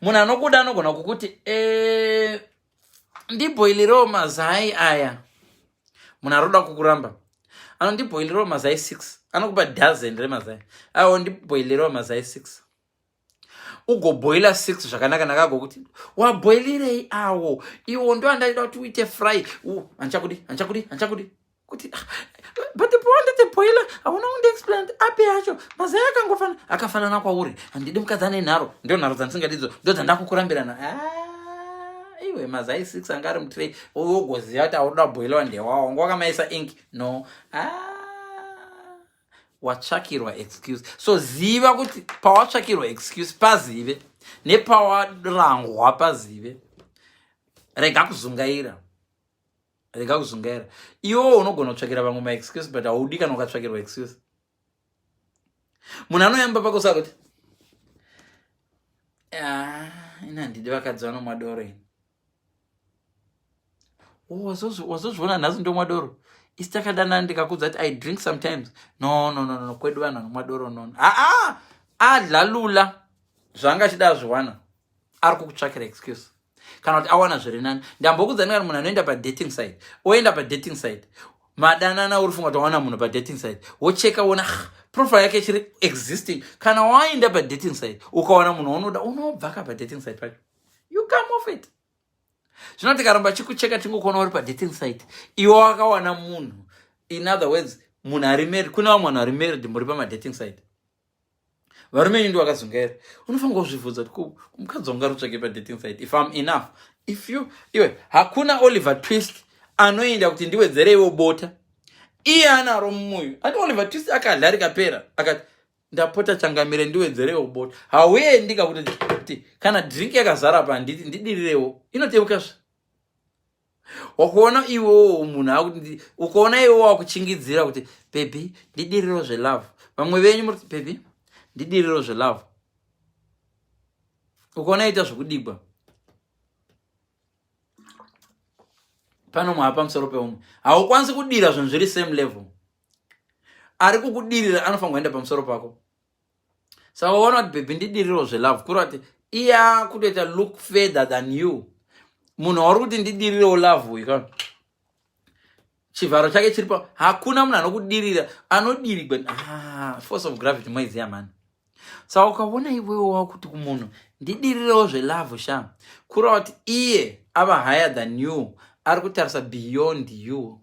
munhu anokuda anogona kukuti, "Ndibhoilirewo mazai aya." Munhu aroda kukuramba anondibhoilirewo mazai 6, anokupa dozen remazai aiwo, "Ndibhoilirewo mazai 6." Ugobhoila 6 zvakanaka naka, agokuti, "Wabhoilirei awo? Iwo ndo andaida kuti uite fry." "Handichakudi, handichakudi, handichakudi." Kuti, "Ah, but pawanditi bhoila hauna kundiexplain api yacho. Mazai akangofana, akafanana kwauri. Handidi mukadzi ane nharo, ndo nharo dzandisingadidzo, ndo dzandakukurambirana." Ah, iwe, mazai 6 anga ari mutray, wogoziva kuti auroda bhoiliwa ndewawo, wanga wakamaisa ink. No. Ah, watsvakirwa excuse. So ziva kuti pawatsvakirwa excuse pazive, nepawarangwa pazive. Rega kuzungaira, rega kuzungaira. Iwewo unogona kutsvakira vamwe maexcuse, but haudi kana ukatsvakirwa excuse. Munhu anoyamba pakusara kuti, "Ah, ini handidi vakadzi vanomwa doro ini." Oh, wazozviona nhasi ndomwa doro? Isi takadanana, ndikakudza kuti I drink sometimes. No, no, no, no, kwedu vanhu vanomwa doro, nono. Aa, adla lula zvanga achida, azviwana, ari kukutsvakira excuse kana kuti awana zviri nani. Ndambokudza ndikati munhu anoenda padating site, oenda padating site, madanana, uri funga kuti wawana munhu padating site, wocheka, wona, ah, profile yake ichiri existing. Kana waenda padating site ukawana munhu waunoda, unobva ka padating site pacho, you come off it. Zvino tikaramba chikucheka tingokuona uri padating site, iwe wakawana munhu. In other words, munhu ari married, kune vamwe vanhu vari married muri pamadating site. Varume enyu ndiwakazungaira. Unofanira kuzvibvunza kuti mukadzi wangu ari kutsvake padating site, if I'm enough. If you, iwe, hakuna Oliver Twist anoenda kuti ndiwedzereiwo bota. Iye anaro mumuyu. Ati Oliver Twist akadya rikapera, akati ndapota changamire ndiwedzerewo bota. Hauendi kakuti kuti kana drink yakazara pa nditi ndidirirewo, inoteuka zve. Wakuona iwewo munhu akuti, ukaona iwe wakuchingidzira kuti baby ndidirirewo zvelove, vamwe venyu muri baby ndidirirewo zvelove, ukaona ita zvekudigwa pano mwa pamusoro peumwe, haukwanisi kudira zvinhu zviri same level. Ari kukudirira anofanira kuenda pamusoro pako. Saka uona kuti baby ndidirirewo zvelove, kureva kuti iye akutoita look further than you. Munhu wauri kuti ndidirirewo love uyu ka, chivharo chake chiri pa. Hakuna munhu anokudirira, anodirigwa. Ah, force of gravity moiziya mani. Saka ukaona iwewo wakuti kumunhu ndidirirewo zvelove sha, kureva kuti iye ava higher than you, ari kutarisa beyond you.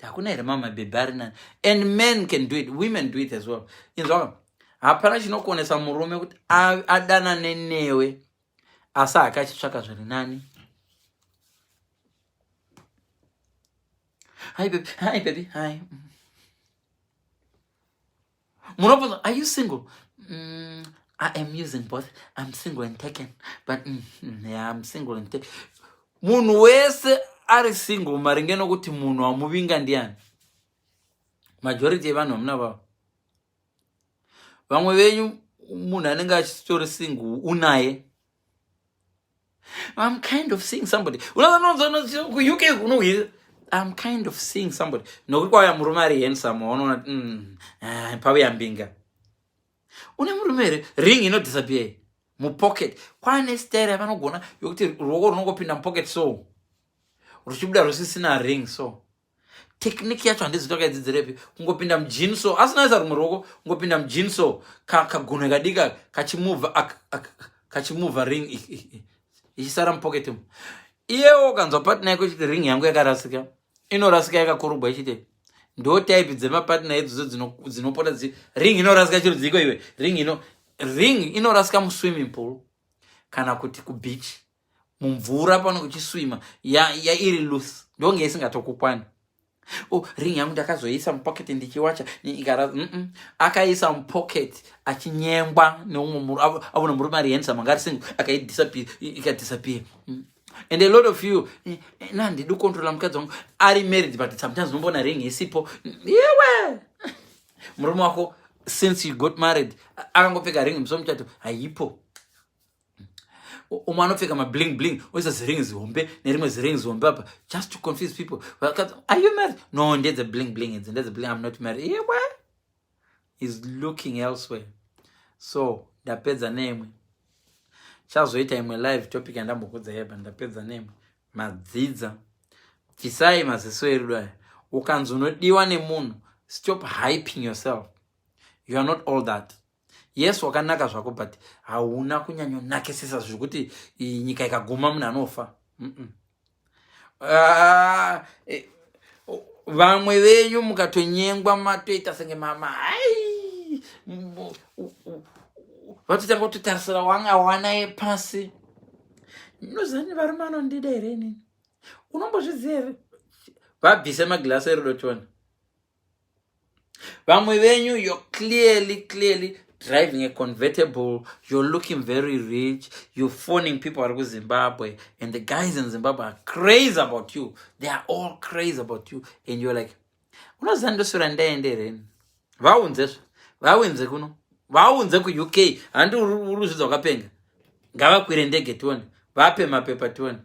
Hakuna here mama baby ari nani? And men can do it, women do it as well. Inzwa, hapana chinokonesa murume kuti adanane newe asi akachitsvaka zviri nani. Hi baby, hi baby, hi. Munobvunza, are you single? I am using both. I'm single and taken, but yeah, I'm single and taken. Munhu wese ari single maringe nokuti munhu wamuvinga ndiani. Majority yevanhu vamuna vavo, vamwe venyu munhu anenge achitori single unaye. I'm kind of seeing somebody. KuUK unohwirira I'm kind of seeing somebody, nokuti kwauya murume ari handsome, waunoona ah, pauya mbinga. Une murume here? Ring inodisappear mupocket. Kwane style yavanogona yokuti ruoko runongopinda mupocket so ruchibuda rusisina ring. So technique yacho handizi takaidzidzirepi, kungopinda mujean so asina isa rumwe ruoko, kungopinda mujean so kagunwe kadika kachimuvha, kachimuvha ring ichisara mupocket umu. Iyewo ukanzwa partner yako ichiti ring yangu yakarasika, inorasika yakakorobwa ichite. Ndo type dzemapartner idzodzo dzinopota dzi ring inorasika chirudziko iwe. Ring ino, ring inorasika muswimming pool kana kuti kubeach mumvura pano uchiswima ya, ya iri loose, ndonge isingatokukwani. Oh, ring yangu ndakazoisa mupocket ndichiwacha ikara. Akaisa mupocket achinyengwa neumwe, avona murume ari handsome anga ari single, akaidisappear, ikadisappear. And a lot of you, na ndidi kucontrola mukadzi wangu ari married, but sometimes unomboona ring isipo. Iwe murume wako since you got married akangopfeka ring musi wemuchato, haipo. Umwe anopfeka mabling bling, oisa ziring zihombe nerimwe ziring zihombe apa just to confuse people. Are you married? No, ndedze bling bling idzi, ndedze bling, I'm not married. Iwe is looking elsewhere. So ndapedza nemwe, chazoita imwe live topic yandambokudza yeba. Ndapedza nemwe, madzidza. Bvisai maziso erudo aya. Ukanzi unodiwa nemunhu, stop hyping yourself. You are not all that. Yes, wakanaka zvako, but hauna kunyanyonakisisa zvekuti nyika ikaguma munhu anofa. Ah, vamwe venyu mukatonyengwa matoita senge mama ai, vatotanga kutotarisira wanga wana yepasi. Nozani varume anondida here inini? Unombozviziva here? Vabvise magilasi erudo tione. Vamwe venyu, you're clearly, clearly driving a convertible, you're looking very rich, you're phoning people vari kuZimbabwe, and the guys in Zimbabwe are crazy about you. They are all crazy about you, and you're like, unoziva ndoswera ndaende here? Vaunzezvo, vaunze kuno, vaunze kuUK. Handi uri kuzvidza wakapenga? Ngavakwire ndege tione, vape mapepa tione.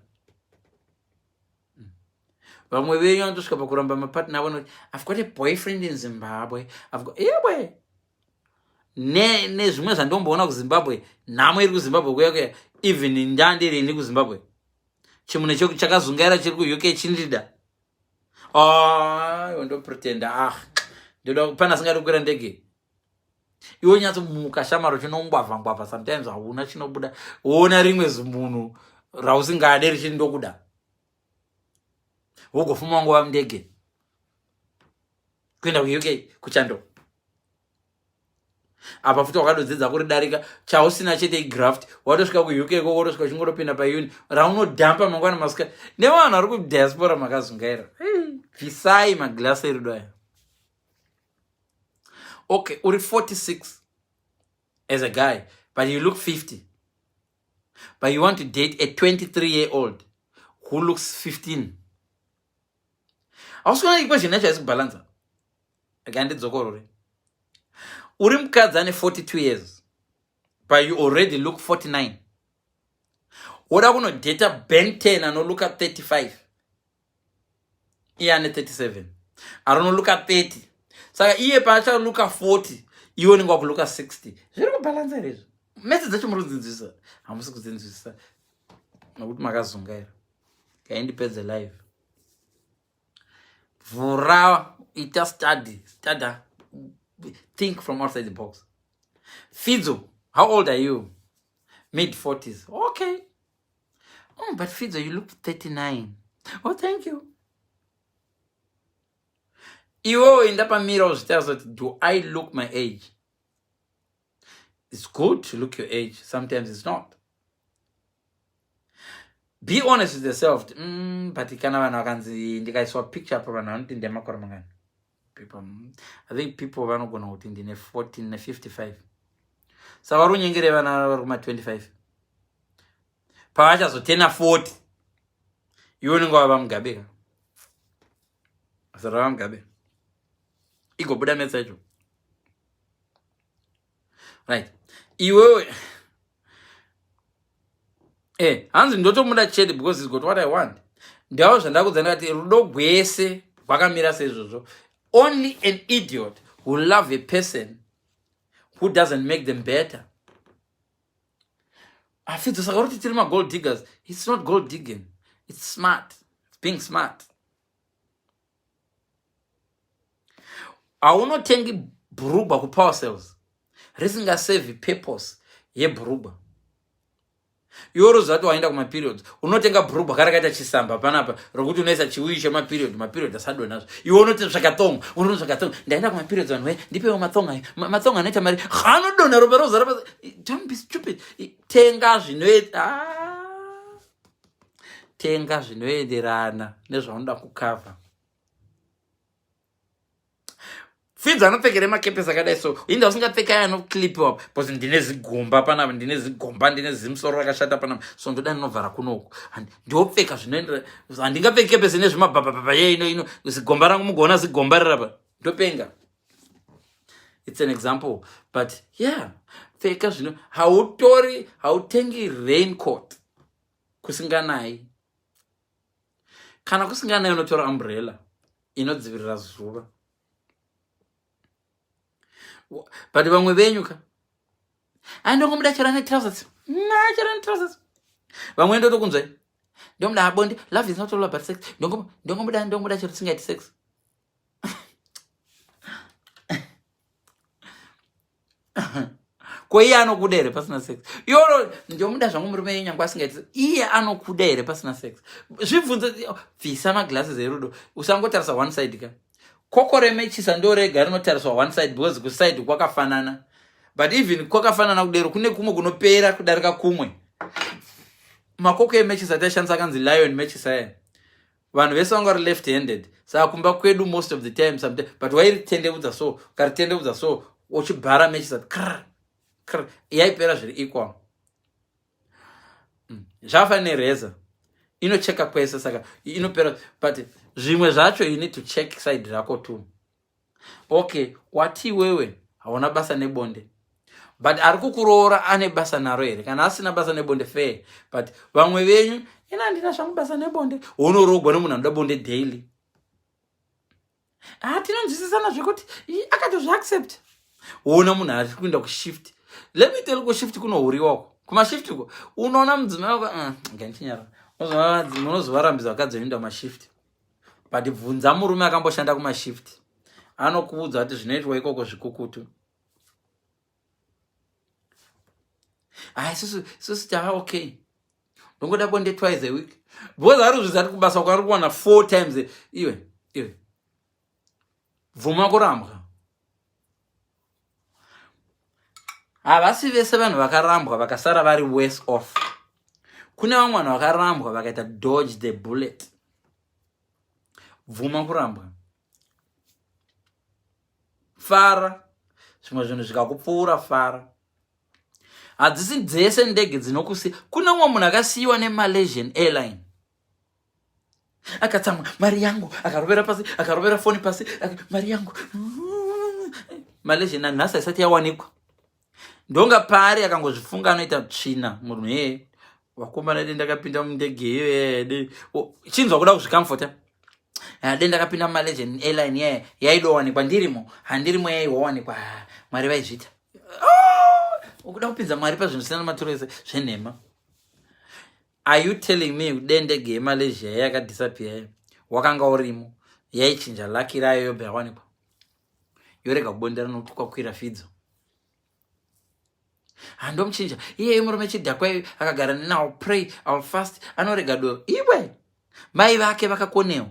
Vamwe venyu vanotosvika pakuramba mapartner avo noti I've got a boyfriend in Zimbabwe. I've got iwe nezvimwe zvandomboona kuZimbabwe, nhamo iri kuZimbabwe kuya kuya. Even ndandirini kuZimbabwe, chimune chakazungaira chiri kuUK chindida. Iwe ndopretenda, ah, ndoda pana asingadi kukwira ndege. Iwe nyatsomuka shamaro chinongwavha ngwavha, sometimes hauna chinobuda. Woona rimwe zimunhu. rausingade richiri ndokuda wogofuma wangu vamundege kuenda kuuk kuchando apa futi wakadodzidza kuridarika chausina chete igraft watosvika kuuk ko wotosvika uchingotopinda pauni raunodhampa mangwana masika nevanhu vari kudiaspora makazungaira bvisai maglass erudo aya okay uri 46 as a guy but you look 50 but you want to date a 23 year old who looks 15 hausi kuona equation yacho haisi kubhalansa rega ndidzokorore uri mukadzi ane 42 years but you already look 49 woda kunodheta ben 10 anoluka 35 iye ane 37 arinoluka 30 saka iye paachaluka 40 iwe unenge wakuluka 60 zviri kubhalansa here izvo mese dzacho muri kudzinzwisa hamusi kudzinzwisa nokuti makazungaira kaindipedze live vhura ita study study think from outside the box fidzo how old are you mid 40s okay oh, but fidzo you look 39 oh thank you iwewo enda pamira uzvitarise kuti do i look my age it's good to look your age sometimes it's not be honest with yourself but kana vanhu vakanzi ndikaiswa picture apa vanhu vanoti ndemakore mangani people i think people vanogona kuti ndine 14 ne 55 saka vari kunyengere vana vari kuma 25 pavachazotena 40 iwe unenge wava mugabe ka zara vamugabe igobuda metsa yacho right iwewe eh hanzi ndotomuda chete because he's got what i want ndavo zvandakudza ndikati rudo gwese rwakamira seizvozvo only an idiot who love a person who doesn't make them better afidzo saka uri kuti tiri magold diggers it's not gold digging it's smart it's being smart haunotengi bhurugwa kupower sales risingasevi purpose yebhurugwa iwe unoziva kuti waenda kumaperiods unotenga bhurugwa karakaita chisamba panapa rokuti unoisa chiuyi chemaperiod maperiod asadonazvo iwe unotsvaka thong unotsvaka thong ndaenda kumaperiods vanhu we ndipewo mathong ayo mathong anoita mari anodonha ropa rozara don't be stupid tenga zvinoita ah. tenga zvinoenderana nezvaunoda kukavha fidza anopfekere makepesi akadai so inda usingapfeka aya anoclipiwa because ndine zigomba panapa ndine zigomba ndine zimusoro rakashata panapa so ndoda ndinovhara kunoku ndiopfeka zvinoendera handingapfeki kepesi ine zvimabhabhabhabha ye ino ino zigomba rangu mugoona zigomba rirapa ndopenga it's an example but yeah pfeka zvino hautori hautengi raincoat kusinganayi kana kusinganayi unotora umbrella inodzivirira zuva but vamwe venyu ka andongomuda chero ane trousers chero ane trousers vamwe ndotokunzwai ndomuda abonde love is not all about sex ndongomuda ndongomuda chero tisingaiti sex ko iye anokuda here pasina sex ioro ndomuda zvangu murume iye nyange asingaiti iye anokuda here pasina sex zvibvunze bvisa maglasses erudo usangotarisa one side ka koko remechisa ndo rega rinotariswa one side because kuside kwakafanana but even kwakafanana kudero kune kumwe kunopera kudarika kumwe makoko emechisa ataishandisa akanzi lion mechisa aya vanhu vese vanga vari left handed saka kumba kwedu most of the time sometime but wairitendeudza so ukaritendeudza so uchibhara mechisa kr kr yaipera zviri equal zvafa nereza inocheka kwese saka inopera but zvimwe zvacho you need to check side rako too okay wati iwewe hauna basa nebonde but ari kukuroora ane basa naro here kana asina basa nebonde fair but vamwe venyu ina handina zvangu basa nebonde unoroogwa nemunhu anoda bonde daily ah, tinonzwisisana zvekuti akatozviaccept woona munhu ari kuenda kushift let me tell kushift kunohuriwako kumashift uko unoona mudzimai wako ah, ngandichinyara munozovarambidza vakadzi vanoenda kumashift but bvunza murume akamboshanda kumashift anokuudza kuti zvinoitwa ikoko zvikukutu ah, isusu isusu tava okay Ndongoda bonde twice a week. Because ari kuzviziva kuti kubasa kwari kuwana four times. Iwe, iwe. Bvuma kurambwa. Havasi vese vanhu vakarambwa vakasara vari worse off. Kune vamwe vanhu vakarambwa vakaita dodge the bullet. Bvuma kurambwa. Fara. Zvimwe zvinhu zvikakupfuura fara. Hadzisi dzese ndege dzinokusiya. Kune umwe munhu akasiyiwa neMalaysian airline. Akatsamwa mari yangu, akarovera pasi, akarovera foni pasi, mari yangu. Malaysian nanhasi haisati yawanikwa. Ndonga paari akangozvifunga anoita tsvina munhu iyeye. Vakomana dei ndakapinda mundege iyoye. Chinzwa kuda kuzvikamfota. Dei ndakapinda muMalaysian airline iyaye yaidowanikwa ndirimo. Handirimo yaiwawanikwa. Mwari vaizviita. Oh! Ukuda kupinza Mwari pazvinhu zvisina maturo ese zvenhema. Are you telling me kuti ndege yeMalaysia yakadisappear wakanga urimo yaichinja lucky rayo yobva yawanikwa yorega kubondera nokuti kwakwira fidzo? Handomuchinja iyeye murume chidhakwa iyo akagara neni, I'll pray, I'll fast, anorega doro. Iwe, mai vake vakakonewa,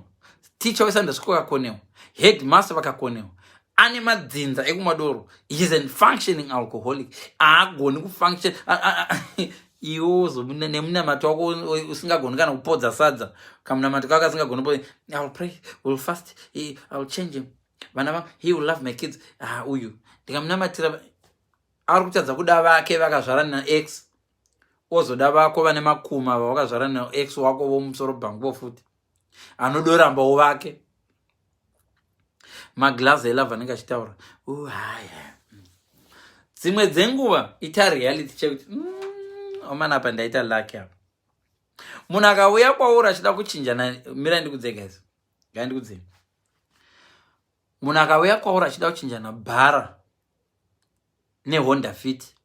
ticha weSunday school akakonewa, headmaster vakakonewa, ane madzinza ekumwa doro. He is a functioning alcoholic, haagoni kufunction. Iwe nemunamato wako usingagoni kana kupodza sadza, kamunamato kako asingagoni. I'll pray, will fast, I'll change him, vana vangu, he will love my kids. Ah, uyu ndikamunamatira ari kutadza kuda vake vakazvara naex, ozoda vako vane makuma vavakazvara naex wako vomusoro bhanguvo futi, anodorambawo vake. Maglazi elove anenge achitaura haya dzimwe dzenguva ita reality chekuti omana apa ndaita lucky apa. Munhu akauya kwauri achida kuchinja, mirai ndikudzei guys, ngai ndikudzei. Munhu akauya kwauri achida kuchinjana bhara neHonda Fit,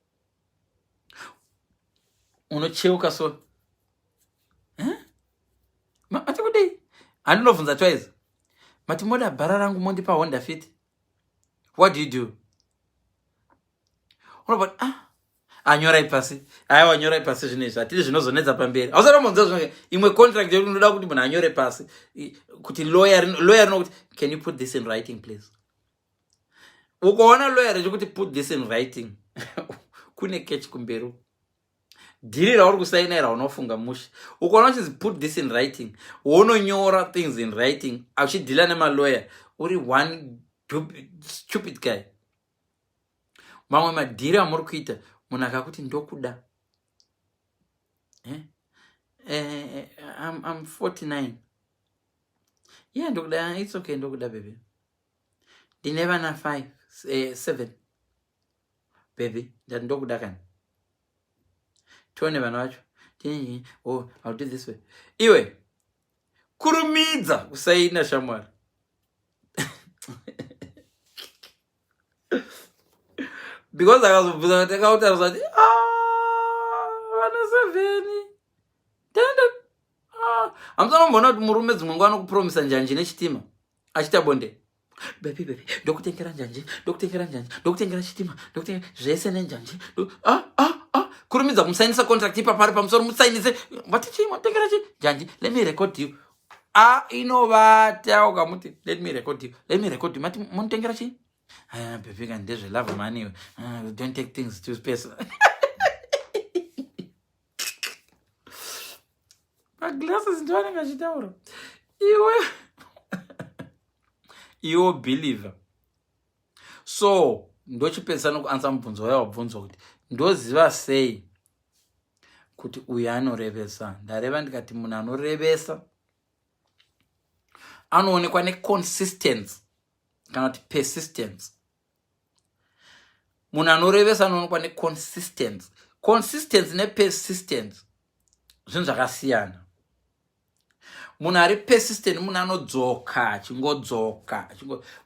unocheuka so, mati kudii? Handinobvunza twice. Mati moda bhara rangu mondipa Honda Fit? What do you do? Unobva ah, anyorai pasi. Aiwa, nyorai pasi zvinhu izvi, hatidi zvinozonetsa pamberi. Hausati wambonzwa zvino imwe contract yekuti unoda kuti munhu anyore pasi kuti lawyer rinokuti, "Can you put this in writing, please?" Ukaona lawyer richikuti, "Put this in writing," kune catch kumberi. Dhiri rauri kusaina raunofunga mushe. Ukaona uchinzi, "Put this in writing," wononyora things in writing achidhila nemaloya, uri one stupid guy. Mamwe madhiri amuri kuita, munhu akakuti ndokuda, eh? Eh, I'm 49, yeah, ndokuda, it's okay, ndokuda baby, ndine vana 5, 7 baby, ndati ndokuda kani, tione vana vacho. Oh, I'll do this way. Iwe kurumidza kusaina shamwari, because akazobvunza kuti akautaurisa kuti, "Ah, vana 7 tenda." Hamusana kuti murume dzimwe nguva anokupromisa njanji nechitima achiita bonde. "Baby, baby, ndokutengera njanji, ndokutengera njanji, ndokutengera chitima, ndokutengera zvese nenjanji." Ah, ah, ah. Kurumidza kumusainisa contract ipapo ari pamusoro, musainise. Vati chii? Motengera chi njanji? Let me record you. A inovata ukamuti, "Let me record you, let me record you." Mati munotengera chii? Ah, baby kani, ndezvelove money. Ah, don't take things too personal. Maglasses ndo anenge achitaura. Iwe, iwe believer. So ndochipedzisa nokuansa mubvunzo waya wabvunzwa kuti ndoziva sei kuti uyu anorevesa. Ndareva ndikati munhu anorevesa anoonekwa neconsistency kana kuti persistence. Munhu anorevesa anoonekwa neconsistency. Consistency nepersistence zvinhu zvakasiyana. Munhu ari persistent munhu anodzoka achingodzoka.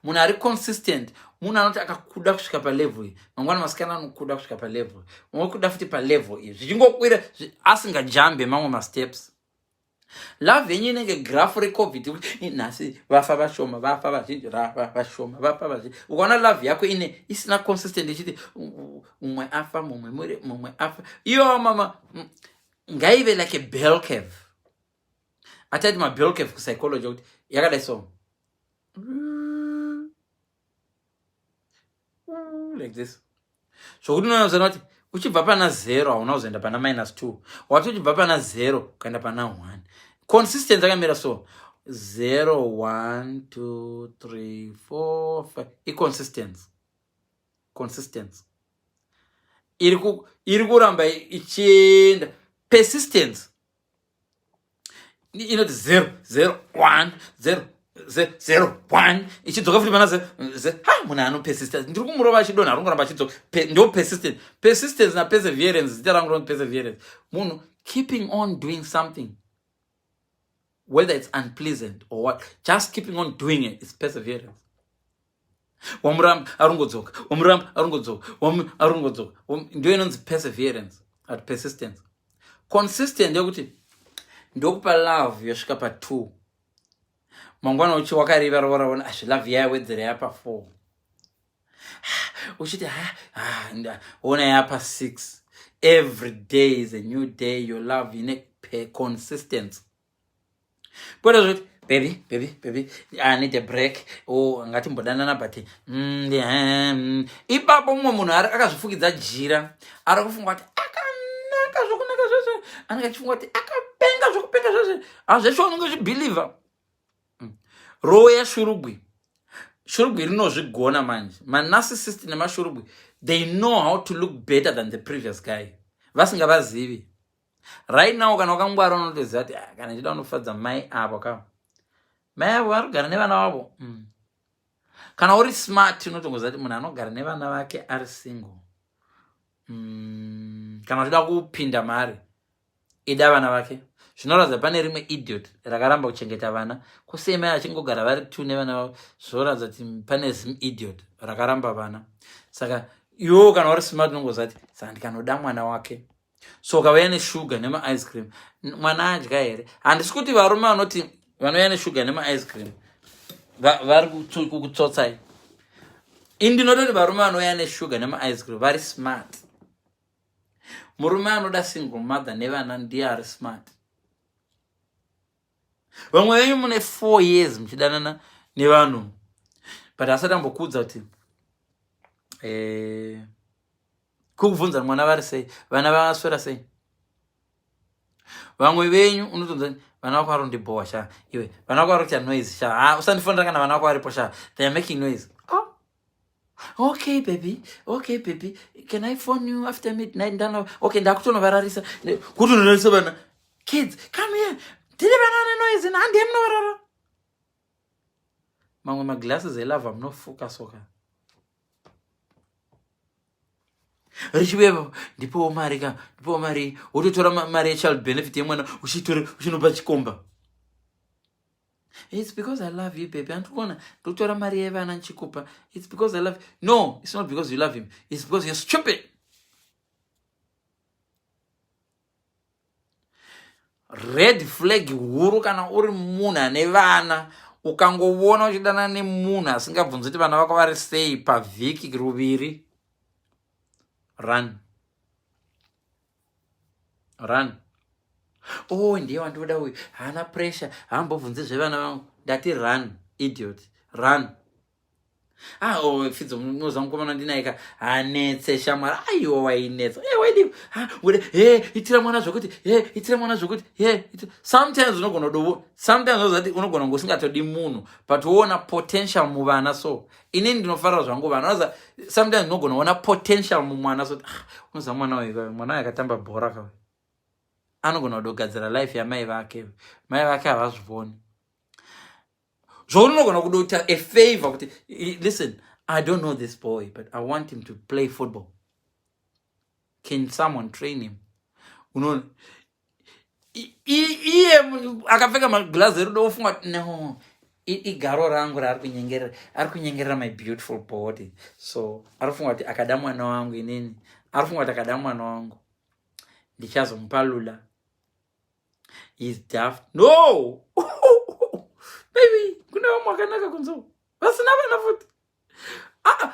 Munhu ari consistent munhu anoti akakuda kusvika palevel iyi, mangwana masikana anokuda kusvika palevel, okuda futi palevel iyi, zvichingokwira asingajambe mamwe masteps. Love yenyu inenge graph reCovid kuti nhasi vafa vashoma, vafa vazhinji, rafa vashoma, vafa vazhinji. Ukaona love yako ine isina consistent, ichiti mumwe afa, mumwe muri, mumwe afa, iyowa mama. Ngaive like a bell curve. Atati mabell curve kupsychology kuti yakadai so, like this, zvokuti unoona kuti uchibva pana zero hauna kuzoenda pana minus two, wati uchibva pana zero kuenda pana one. Consistency akamira so, 0, 1, 2, 3, 4, 5. Iconsistency, consistency iri kuramba ichienda. Persistence inoti 0, 0, 1, 0, 0, 1, ichidzoka futi pana 0. Ha, munhu anopersista, ndiri kumurova achidonha, ari kungoramba achidzoka. Ndo persistent. Persistence naperseverance, zita rangu rinoti perseverance, munhu keeping on doing something whether it's unpleasant or what, just keeping on doing it is perseverance. Wamuramba, arungodzoka, wamuramba, arungodzoka, arungodzoka, ndio inonzi perseverance at persistence. Consistent yekuti ndokupa love yosvika pa2, mangwana uchi wakariva roraona azvi love yayawedzera yapa4, uchiti ha, ona yapa6. Every day is a new day. Your love ine consistency, kwete zvekuti, "Baby, baby, baby, I need a break." O, ngatimbodanana, but ipapo mumwe munhu akazvifukidza jira, ari kufunga kuti akanaka zvokunaka zvese, anenge achifunga kuti akapenga zvokupenga zvese, hazveshe unenge uchibhilivha. Rowe yashurugwi, shurugwi rinozvigona manje. Manarcissist nemashurugwi, they know how to look better than the previous guy vasingavazivi. Right now, kana wakangwara, unotoziva kuti, "Ah, kana ndichida kunofadza mai avo ka, mai avo vari kugara nevana vavo." Kana uri smart, unotongoziva kuti munhu anogara nevana vake ari single. Kana uchida kupinda mari, ida vana vake. Zvinoratidza pane rimwe idiot rakaramba kuchengeta vana. Kusei mai achingogara vari two nevana vavo? Zvinoratidza kuti pane zim idiot rakaramba vana. Saka iwewo kana uri smart, unongoziva kuti saka ndikanoda mwana wake, so ukauya neshuga nemaice cream, mwana adya here? Handisi kuti varume vanoti vanouya neshuga nemaice cream vari kukutsotsai. Ini ndinototi varume vanouya neshuga nemaice cream vari smart. Murume anoda single mother nevana ndiye ari smart. Vamwe venyu mune 4 years muchidanana nevanhu, but asati ambokuudza kuti kukubvunza mwana vari sei, vana vaswera sei. Vamwe venyu unotonza, "Vana vako vari kundibhowa sha iwe, vana vako vari kuita noise sha. Ha, usandifonera kana vana vako varipo sha, they are making noise." "Oh, okay baby, okay baby, can I phone you after midnight?" Ndano, okay, ndakutonovararisa. Kutonorarisa vana. "Kids, come here." Tiri vana vane noise, handiye munovarara. Mamwe maglasses elove munofuka soka richiuya, "Ndipowo mari ka, ndipowo mari." Wototora mari yechild benefit yemwana, uchitora uchinopa chikomba. "It's because I love you, baby. Andikuona ndotora mari yevana nchikupa. It's because I love." No, it's not because you love him, it's because you're stupid. Red flag huru, kana uri munhu ane vana, ukangovona uchidana nemunhu asingabvunzi kuti vana vako vari sei pavhiki ruviri, run, run. Oh, ndiye wandinoda uyu, haana pressure, haambobvunzi zvevana vangu. Ndati run, idiot, run. Ah, oh, Fidzo, munoziva mukomana ndinaika hanetse shamwari. Aiwa, wainetsa. E, waidi he, itira mwana zvokuti he, itira mwana zvokuti he. Sometimes unogona kudo, sometimes unozati unogona kunge usingatodi munhu, but woona potential muvana. So inini ndinofarira zvangu vana. Unoziva, sometimes unogona kuona potential mumwana. So, ah, unoziva mwana uyu, mwana uyu akatamba bhora ka, anogona kudogadzira life yamai vake. Mai vake havazvivoni. Zvaunogona kudoita a favor kuti, "Listen, I don't know this boy, but I want him to play football. Can someone train him?" Unoona iye akapfeka maglazi erudo, ofunga kuti, "No, igaro rangu raari kunyengerera, ari kunyengerera my beautiful body." So ari kufunga kuti akada mwana wangu inini, ari kufunga kuti akada mwana wangu ndichazomupa lula. Is daft. No, baby, kune vamwe vakanaka kunzo vasina vana futi. Ah, ah.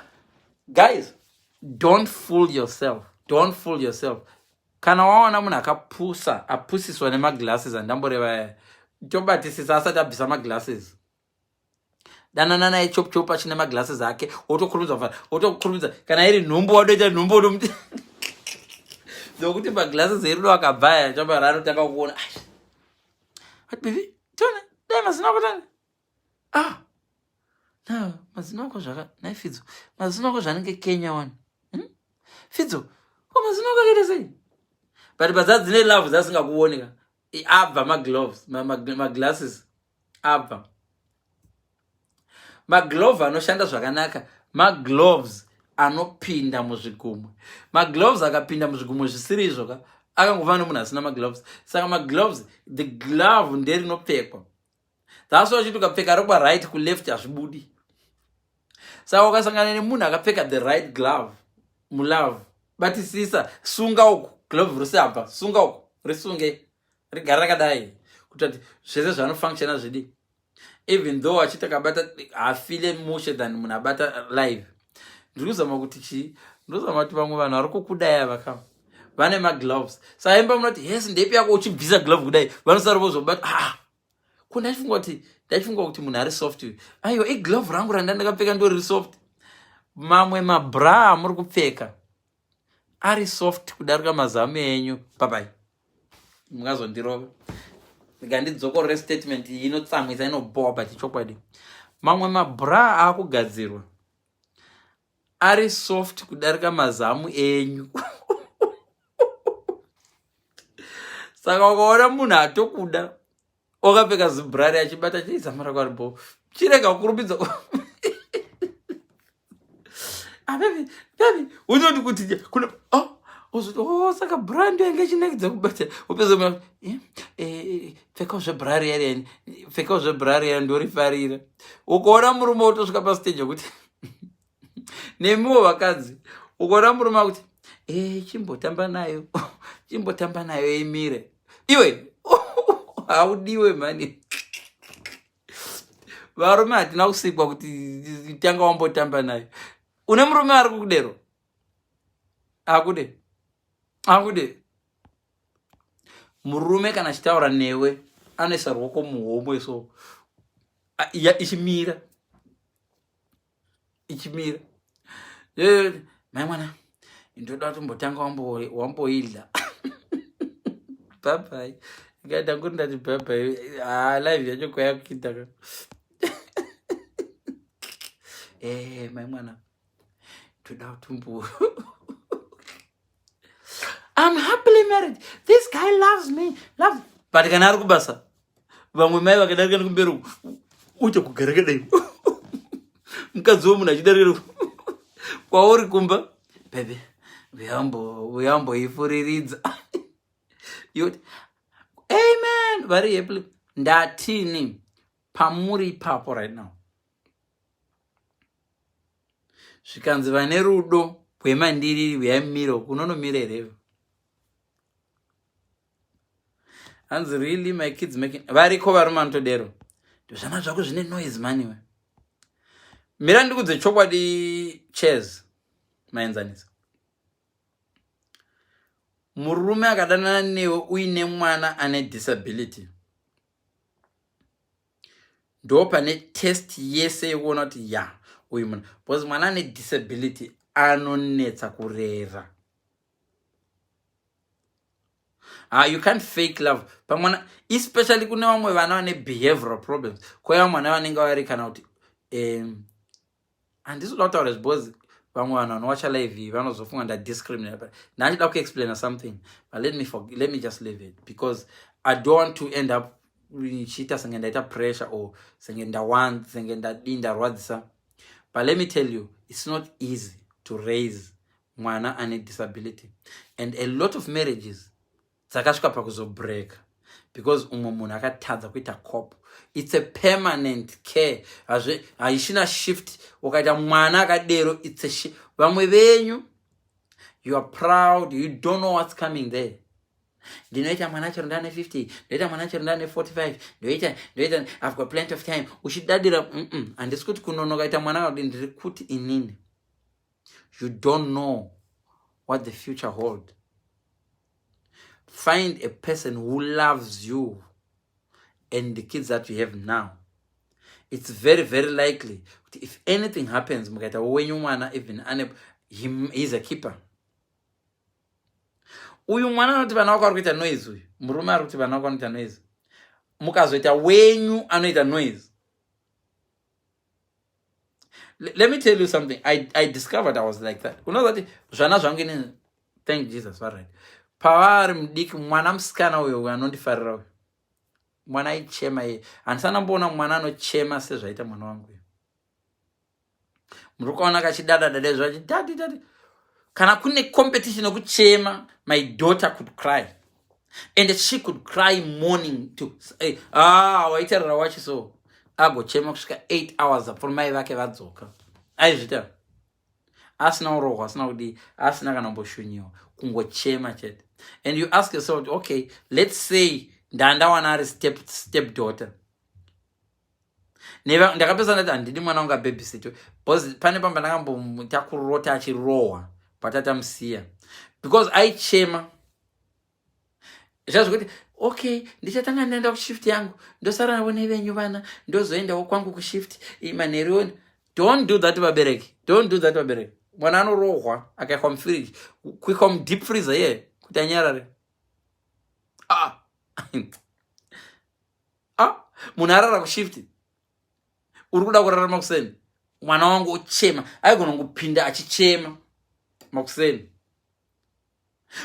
Guys, don't fool yourself, don't fool yourself. Kana waona munhu akapusa, apusiswa nemaglasses andamboreva aya, tobatisisa asati abvisa maglasses. Danana naye chop chop achine maglasses ake, wotokurumidza kuvhara, wotokurumidza. Kana iri nhumbu, wadoita nhumbu, wotomuti nokuti maglasses erudo akabva aya, chamba raanotanga kuona. But baby, tione dai mazino ako tani. Ah, na mazino ako zvaka nai Fidzo, mazino ako zvanenge Kenya wani. Fidzo, ko mazino ako akaita sei? But padza dzine love dzasingakuoni ka. Abva magloves, maglasses abva. Maglove anoshanda zvakanaka, magloves anopinda muzvigumwe. Magloves akapinda muzvigumwe zvisiri izvo ka, akangofana nemunhu asina magloves. Saka magloves, the glove nderinopfekwa. That's why uchiti ukapfeka rekwa right kuleft hazvibudi. Saka ukasangana nemunhu akapfeka the right glove mulove, batisisa, sunga uku glove risabva, sunga uku, risunge rigare rakadai, kuita kuti zvese zvanofunctiona zvidi. Even though achiti akabata hafile mushe than munhu abata live. Ndiri kuzama kuti chii? Ndiri kuzama kuti vamwe vanhu vari kukudai ava ka vane magloves. Saimba munoti yes, ndepi yako, uchibvisa glove kudai, vanosara vozobata. Ah, ko ndachifunga kuti munhu ari soft uyu. Aiwa, iglove rangu randa ndakapfeka ndo riri soft. Mamwe mabra amuri kupfeka ari soft kudarika mazamu enyu. Papai mungazondirova ndikandidzokorore statement iyi, inotsamwisa, inobowa, but chokwadi, mamwe mabra akugadzirwa ari soft kudarika mazamu enyu. Saka ukaona munhu atokuda wakapfeka zibrari achibata chizamu rako aribo, chirega kukurumidza. Ah, baby, baby, unoti kuti kuna, oh, ozoti, oh, saka bra ndo yange ichinakidza kubata. Upedza, eh, eh, pfekawo zvebra riya riya, pfekawo zvebra riya, ndorifarira. Ukaona murume wotosvika pastage yekuti, nemiwo vakadzi, ukaona murume akuti, e, chimbotamba nayo, chimbotamba nayo imire, iwe haudiwe mani. Varume hatina kusikwa kuti tanga wambotamba nayo. Une murume ari kukudero, akude, akude. Murume kana achitaura newe anoisa ruoko muhomwe, so ichimira, ichimira. Mai mwana, ndoda kutombotanga wamboidla. Bye bye, ikaita nguri ndati bye bye. Ah, live yacho kwayakuita ka. Mai mwana, toda kutombo, I'm happily married, this guy loves me, love. But kana ari kubasa, vamwe mai vakadarika nekumberi uku, uite kugara kadai, mukadzi wemunhu achidarika kwauri kumba, baby, uyamboifuriridza yoti amen. Vari happily ndatini pamuri ipapo right now. Zvikanzi vane rudo rwemandiriri rweyamiro kunonomira here? Hanzi really my kids making, variko varume vanotodero. Zvana zvako zvine noise maniwe. Mira ndikudze chokwadi, chairs maenzaniso. Murume akadanana newe uine mwana ane disability, ndo pane test yese yekuona kuti ya, uyu munhu, because mwana ane disability anonetsa kurera. Ah, you can't fake love pamwana, especially kune vamwe vana vane behavioral problems. Kwaiva mwana vanenge vari kana kuti handisi kuda kutaura because vamwe vanhu vanowacha live iyi vanozofunga ndadiscriminate, but ndachida kuexplaina something, but let me just leave it because I don't want to end up ndichiita senge ndaita pressure or senge ndawan senge ndadii, ndarwadzisa. But let me tell you, it's not easy to raise mwana ane disability, and a lot of marriages dzakasvika pakuzobreaka because umwe munhu akatadza kuita cope. It's a permanent care, haichina shift. Ukaita mwana akadero, it's a vamwe venyu you are proud, you don't know what's coming there. Ndinoita mwana chero ndane 50, ndoita mwana chero ndane 45, ndoita, ndoita, I've got plenty of time. Uchidadira. Handisi kuti kunonoka ita mwana akadi, ndiri kuti inini you don't know what the future hold. Find a person who loves you and the kids that you have now. It's very, very likely kuti if anything happens, mukaita wenyu mwana, even ane, he's a keeper. Uyu mwana anoti vana vako vari kuita noise, uyu murume ari kuti vana vako vanoita noise, mukazoita wenyu anoita noise. Let me tell you something I discovered. I was like that. Unoziva kuti zvana zvangu inini, thank Jesus, varight. Pavari mudiki, mwana musikana uyo anondifarira uyu mwana aichema iye. Handisana mboona mwana anochema sezvaita mwana wangu uyu. Muri kuona kachidadadada izvo achi, "Daddy, daddy." Kana kune competition yekuchema, my daughter could cry, and she could cry morning to ah, waitarira wachi so agochema kusvika 8 hours apfuura mai vake vadzoka. Aizvita asina urohwa, asina kudii, asina kana kumboshunyiwa, kungochema chete. And you ask yourself, okay, let's say ndandawana ari step daughter. Ndakapesa ndati handidi mwana wangu ababysitwe, because pane pamba ndakamboita kurota achirohwa patatamusiya because aichema zvazvokuti, okay, ndichatanga ndaenda kushift yangu, ndosara navo nevenyu vana, ndozoendawo kwangu kushift manheru. Don't do that, vabereki. Don't do that, vabereki. Mwana anorohwa akaiswa mufiriji, kuiswa mudeep freezer iye kuti anyarare. Ah. Ah, munhu arara kushift, uri kuda kurara makuseni, mwana wangu ochema. Aigona kungopinda achichema makuseni,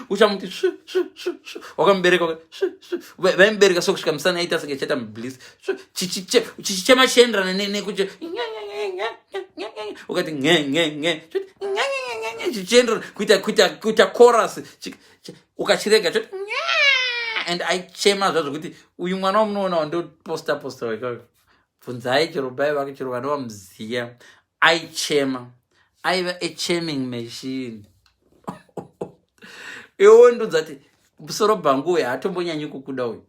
uchamuti svi svi svi svi. Wakamubereka svi svi, vaimubereka so kusvika musana aita senge chaita mublis. Chichichema chienderana nekuti ukati nge nge nge, chichienderana kuita chorus. Ukachirega choti, and aichema zvazvo kuti uyu mwana wamunoona wandoposta posta wekayo, bvunzai chero bai vake, chero vana vamuziya, aichema, aiva acheming machine. Iwo ndodzati musoro bhangu uyu haatombonyanyi kukuda, uyu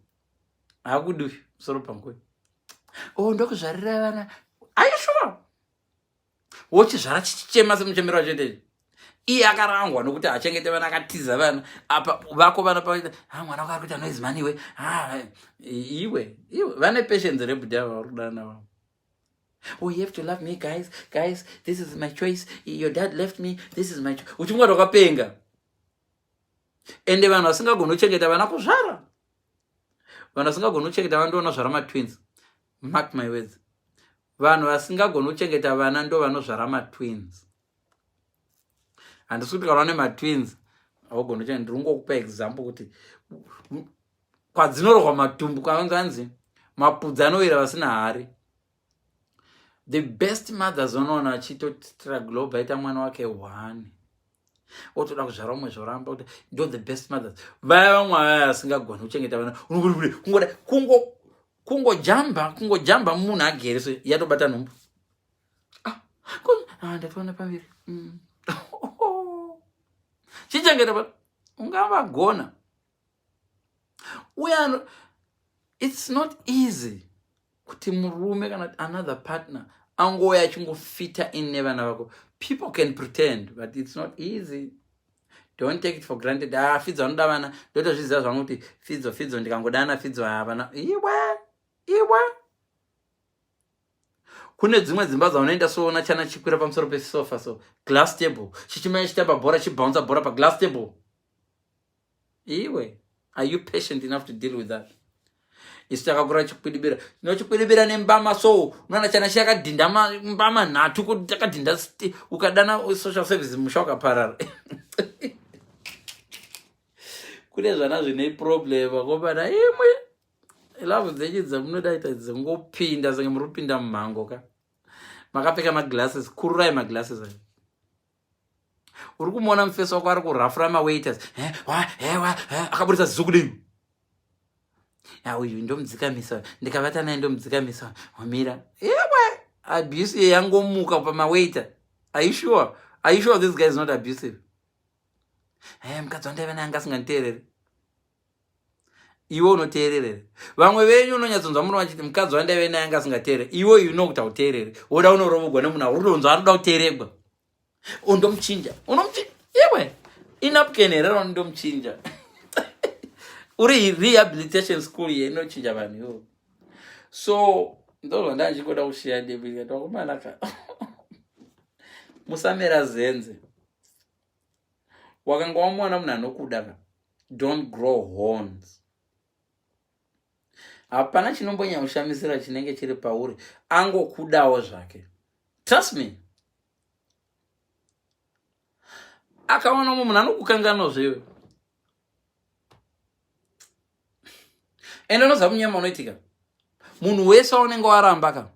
haakudi uyu musoro bhangu uyu. O, ndokuzvarira vana aishuwa, wochizvara chichichema semuchemero wacho. Iye akarangwa nokuti achengete vana, akatiza vana. Apa vako vana paita, ha, mwana wako ari kuita noise mani iwe. Iwe, iwe, vane patience rebhudhi ava vari kudana navo. Oh, you have to love me, guys. Guys, this is my choice. Your dad left me, this is my choice. Uchingwati wakapenga. Ende vanhu vasingagoni kuchengeta vana, kuzvara, vanhu vasingagoni kuchengeta vana ndovanozvara matwins. Mark my words, vanhu vasingagoni kuchengeta vana ndo vanozvara matwins. Handisi kuti kana une matwins haugoni kuchengeta, ndiri kungokupa example kuti kwadzinorohwa matumbu, kwanzanzi mapudzi anowira vasina hari. The best mothers vanoona achitostruggle, aita mwana wake one, otoda kuzvara umwe, zvoramba. Kuti ndo the best mothers vaya. Vamwe vaya vasingagoni kuchengeta vana, kungoda kungojamba, kungojamba munhu agere so yatobata nhumbu. Ah, ah, ndatoona paviri. Chichengeta pa ungavagona uye it's not easy kuti murume kana another partner angouya achingofita in nevana vako. People can pretend, but it's not easy. Don't take it for granted. Ah, Fidzo anoda vana, ndotozviziva zvangu kuti Fidzo, Fidzo, ndikangodana Fidzo havana. Iwe, iwe, kune dzimwe dzimba dzaunoenda soona chana chikwira pamusoro pesofa, so glass table, chichimanya chitamba bhora, chibounsa bhora paglass table. Iwe, are you patient enough to deal with that? Isu takakura chikwidibira, tinochikwidibira nembama. So unoona chana chakadhinda mbama nhatu, kuti takadhinda, ukadana social service, musha wakaparara. Kune zvana zvine problem, vakomana. Imwe love dzenyu dzamunodaita dzingopinda senge muri kupinda mumhango ka makapfeka maglasses. Kururai maglasses ayo. Uri kumuona mufesi wako ari kurafura mawaiters, akaburitsa ziso kudei. Uyu ndomudzikamisa, ndikavata naye ndomudzikamisa. Wamira iwe, abuse yangomuka pamawaiter. Are you sure? Are you sure this guy is not abusive? Mukadzi wandaiva naye anga asinganditeereri. Iwe unoteererere? Vamwe venyu unonyatsonzwa muno vachiti, "Mukadzi wandaive naye anga asingateereri." Iwe, you know kuti hauteereri, woda unorovogwa nemunhu auri anoda kuteeregwa. Undomuchinja, unomuchinja iwe inapkin here? Raunondomuchinja. Uri rehabilitation school ye inochinja vanhu iwo. So ndozvandanga ndichingoda kushiya ndebika takumana ka. Musamera zenze. Wakanga wamuwana munhu anokuda ka. Don't grow horns. Hapana chinombonyanya kushamisira chinenge chiri pauri. Angokudawo zvake. Trust me. Akaona mumwe munhu anokukanganwa zvewe. Ende unoziva munyama unoitika. Munhu wese waunenge waramba ka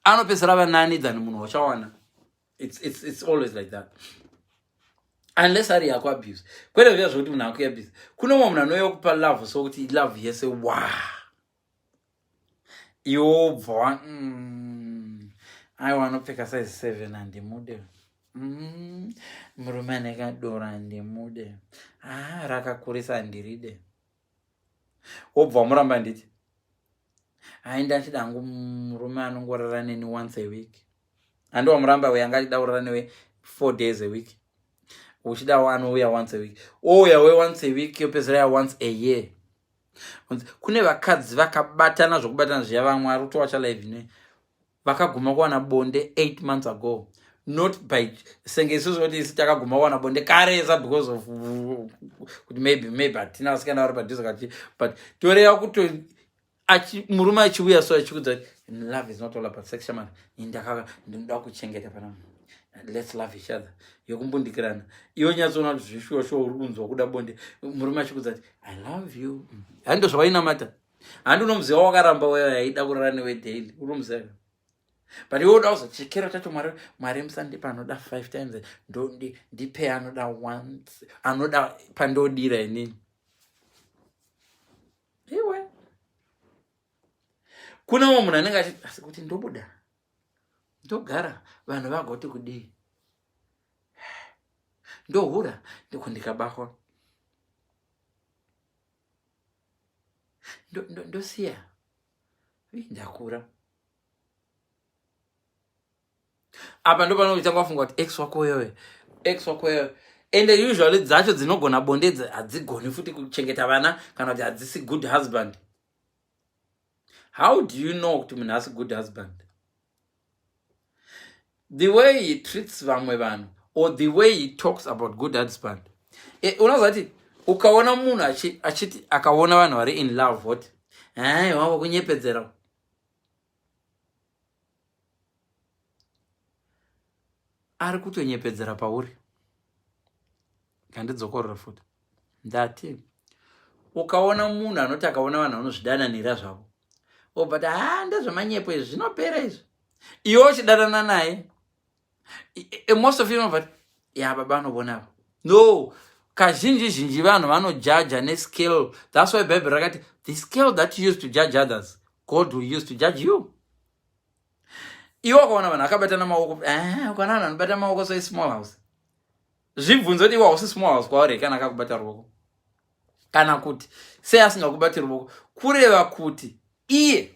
anopedzisira ava nani than munhu wachawana. It's always like that. Unless ari yako abuse. Kwete zviya zvekuti munhu akuabuse. Kune umwe munhu anouya kupa love so kuti love yese wa. Iwe wobva wa aiwa anopfeka size 7 handimude. Murume ane kadora handimude. Ah, rakakurisa handiride. Wobva wamuramba handiti? Hai ndachida hangu murume anongorara neni once a week. Handi wamuramba uyo anga achida kurara newe 4 days a week. Uchidawo anouya once a week. Ouya we once a week yopedzera ya once a year. Kune vakadzi vakabatana zvokubatana zviya vamwe ari kutowacha live ne vakaguma kuwana bonde 8 months ago. Not by senge isusu kuti isu takaguma kuwana bonde karesa because of kuti maybe hatina vasikana vari padhuze kati, but toreva kuto murume achiuya so achikudza kuti love is not all about sex shaman. Ndakaka ndinoda kuchengeta pana let's love each other yekumbundikirana. Iwe nyatsoona kuti zvishuwa shuwa uri kunzwa kuda bonde, murume achikudza kuti I love you. Handi zvawainamata. Handi unomuziva wakaramba wewe aida kurara newe daily. Unomuziva. But iwe uda kuzochekera chacho Mwari, Mwari musandipa anoda 5 times, ndipe anoda once, anoda pandodira inini. Iwe. Kuna umwe munhu anenge achiti asi kuti ndobuda. Ndogara vanhu vagoti kudii? Ndohura ndiko ndikabahwa. Ndosiya. Ndakura. Apa ndo panotanga wafunga kuti ex wako wewe, ex wako wewe. Ende usually dzacho dzinogona bonde hadzigoni futi kuchengeta vana kana kuti hadzisi good husband. How do you know kuti munhu asi good husband? The way he treats vamwe vanhu or the way he talks about good husband. Unoziva kuti ukaona munhu achiti akaona vanhu vari in love what? Hai, wavo kunyepedzera. Ari kutonyepedzera pauri. Ngandidzokorora futi. Ndati ukaona munhu anoti akaona vanhu vanozvidananira zvavo obva ti ha ndezvemanyepo izvi zvinopera izvi, iwe uchidanana naye most of you but ya baba anovona ava. No, kazhinji zhinji vanhu vanojaja nescale. That's why Bible rakati the scale that you use to judge others, God will use to judge you. Iwe ukaona vanhu akabatana maoko, ukaona vanhu vanobata maoko so small house. Zvibvunzo kuti iwe hausi small house kwauri kana akakubata ruoko. Kana kuti sei asingakubati ruoko, kureva kuti iye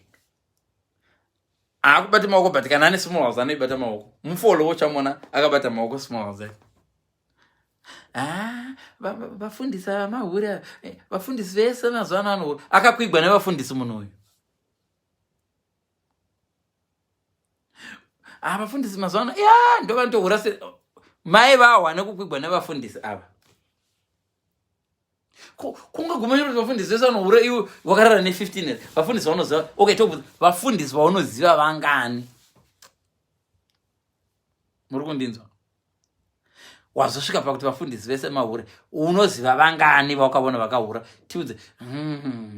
haakubati maoko, but kana ane small house anoibata maoko. Mufolo uchamuona akabata maoko small house yake. Vafundisi ava mahure, vafundisi vese mazuva ano anohura. Akakwigwa nevafundisi munhu uyu. Vafundisi mazuva ano, ya, ndo vanotohura se mai vahwa nekukwigwa nevafundisi ava. Kungaguma chero kuti vafundisi vese vanohura, iwe wakarara ne 15 years. Vafundisi vaunoziva, okay, tobvunza, vafundisi vaunoziva vangani? Muri kundinzwa? Wazosvika pakuti vafundisi vese mahure, unoziva vangani vawakaona vakahura? Tiudze.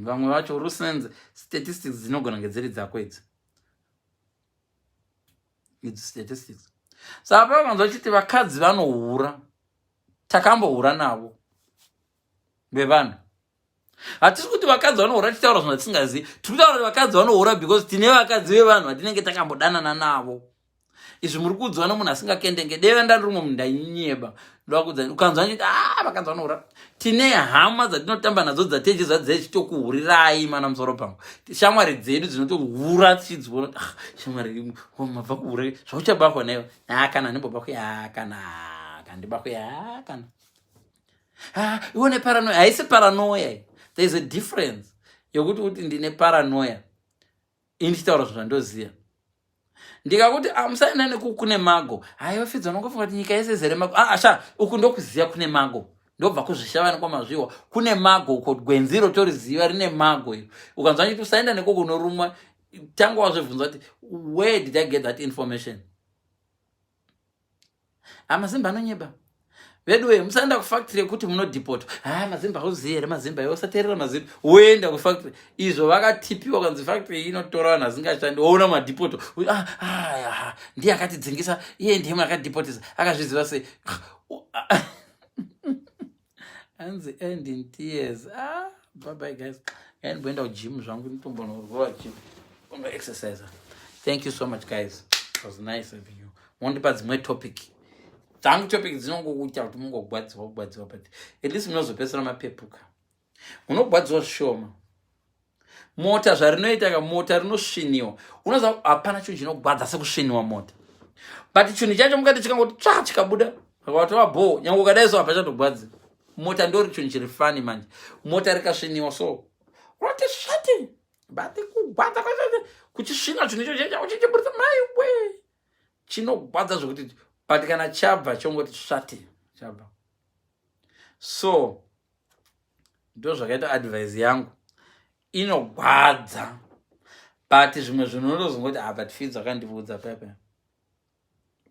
Vamwe vacho rusenze statistics dzinogona kunge dziri dzako idzi. Idzi statistics. Saka pavanzwa vachiti vakadzi vanohura, takambohura navo vevanhu. Hatisi kuti vakadzi vanohura tichitaura zvinhu zvatisingazii. Tiri kutaura kuti vakadzi vanohura because tine vakadzi vevanhu vatinenge takambodanana navo. Izvi muri kuudzwa nemunhu asingakendenge. Deva ndandiri mumwe munhu ndainyeba. Ndovakuudza, ukanzwa ndichiti, vakadzi vanohura. Tine hama dzatinotamba nadzo dzateche dzachitokuhurirai mana musoro pangu. Shamwari dzedu dzinotohura tichidziona, shamwari, mabva kuhura, zvauchabakwa nayo. Kana ndimbobakwe, kana, kandibakwe, kana. Ah, iwe paranoia. Haisi paranoia. There is a difference yokuti kuti ndine paranoia, ini ndichitaura zvinhu zvandoziva. Ndikakuti, "Ah, musaenda neku kune mago." Haiwa Fidzo, unongofunga kuti nyika yese izere mago. Ah, sha, uku ndokuziva kune mago, ndobva kuzvishavani kwamazviwa, kune mago uko. Gwenzi iro toriziva, rine mago iro. Ukanzwa chiti usaenda nekoko unorumwa, tanga wazvibvunza kuti, "Where did I get that information?" Amazimba anonyeba veduwe. Musaenda kufactory yekuti munodhipotwa. Ha, mazimba hauzivi here? Mazimba iwe, usateerera mazimba. Woenda kufactory izvo vakatipiwa kanzi factory iyi inotora vanhu vasingashandi, woona madhipoto. Ah, ah, ndiye akatidzingisa iye, ndiye munhu akadhipotisa. Akazviziva sei? Hanzi end in tears. Ah, bye bye guys, ndimboenda kugym zvangu, nditombonorova gym, unoexercise. Thank you so much guys, it was nice having you. Mondipa dzimwe topic dzangu. Topic dzinongokuita kuti mungogwadziwa kugwadziwa, but at least munozopedzisira mapepuka. Munogwadziwa zvishoma. Mota zvarinoita ka, mota rinosviniwa. Unoziva hapana chinhu chinogwadza sekusviniwa mota, but chinhu chacho mukati chikangoti tsva, chikabuda, watova bho. Nyange ukadai so, hapachatogwadzi. Mota ndori chinhu chiri funny manje. Mota rikasviniwa so, roti svati, but kugwadza kwacho kuchisvina chinhu icho uchichiburitsa, maiwe, chinogwadza zvokuti. But kana chabva, chongoti svati, chabva. So ndo zvakaita advice yangu, inogwadza, but zvimwe zvinhu unotozongoti, "Ah, but Fidzo akandiudza paipa,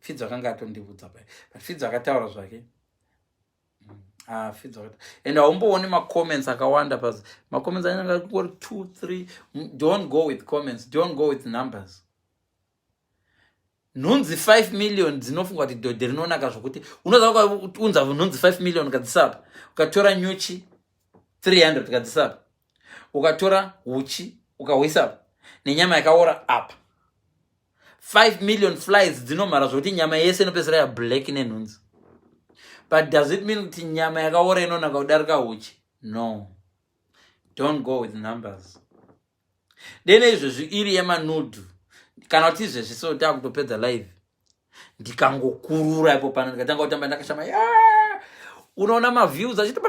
Fidzo akanga atondivudza pai, but Fidzo akataura zvake." Ah, Fidzo, and haumbooni macomments akawanda pasi. Macomments anenge angori two three. Don't go with comments, don't go with numbers. Nhunzi 5 million dzinofunga kuti dhodhe rinonaka zvokuti unoziva. Ukaunza nhunzi 5 million, ukadzisapa, ukatora nyuchi 300 ukadzisapa, ukatora huchi ukahuisapa nenyama yakaora apa, 5 million flies dzinomhara zvokuti nyama yese inopedzisira yablack nenhunzi. But does it mean kuti nyama yakaora inonaka kudarika huchi? No, don't go with numbers. Dene izvezvi iri yemanudhu, kana kuti izvezvi so taakutopedza live, ndikangokurura ipo pano, ndikatanga kutamba ndakashama, unoona maviews achiti,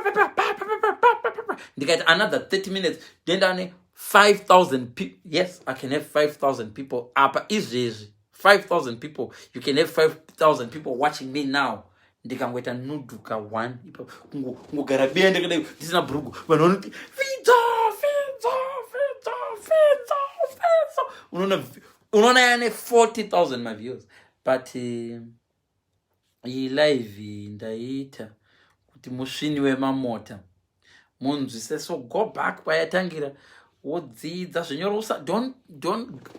ndikaita another 30 minutes, ndendane 5000 people. Yes, I can have 5000 people apa izvezvi. 5000 people, you can have 5000 people watching me now. Ndikangoita nudhuka 1 ipo, kungogara bende kudai ndisina bhurugu, vanhu vanoti, "Fidzo, Fidzo, Fidzo, Fidzo, Fidzo." Unoona yane 40,000 maviews. But iyi live ndaiita kuti musvini wemamota munzwise. So go back kwayatangira, wodzidza zvinyoro.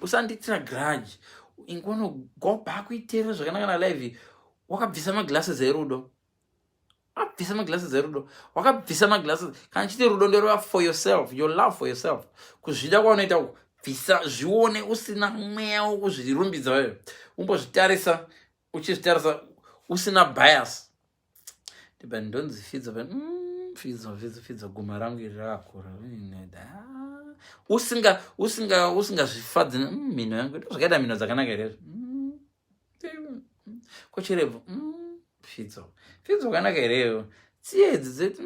Usandiitira grudge, ingono go back, uiteerere zvakanaka. Na live wakabvisa maglasses erudo, wakabvisa maglasses erudo, wakabvisa maglasses. Kana chiti rudo, ndoreva for yourself, your love for yourself, kuzvida kwaunoita uku. Bvisa, zvione usina mweya wokuzvirumbidza weyo. Umbozvitarisa, uchizvitarisa usina bias. Tiba ndonzi Fidzo, Fidzo, Fidzo, Fidzo, guma rangu iri rakakura. Usinga usinga usingazvifadzi. Mhino yangu ndo zvakaita mhino dzakanaka here? Kochirebvu, Fidzo, Fidzo, wakanaka hereyo? Tsiye idzi dzeti,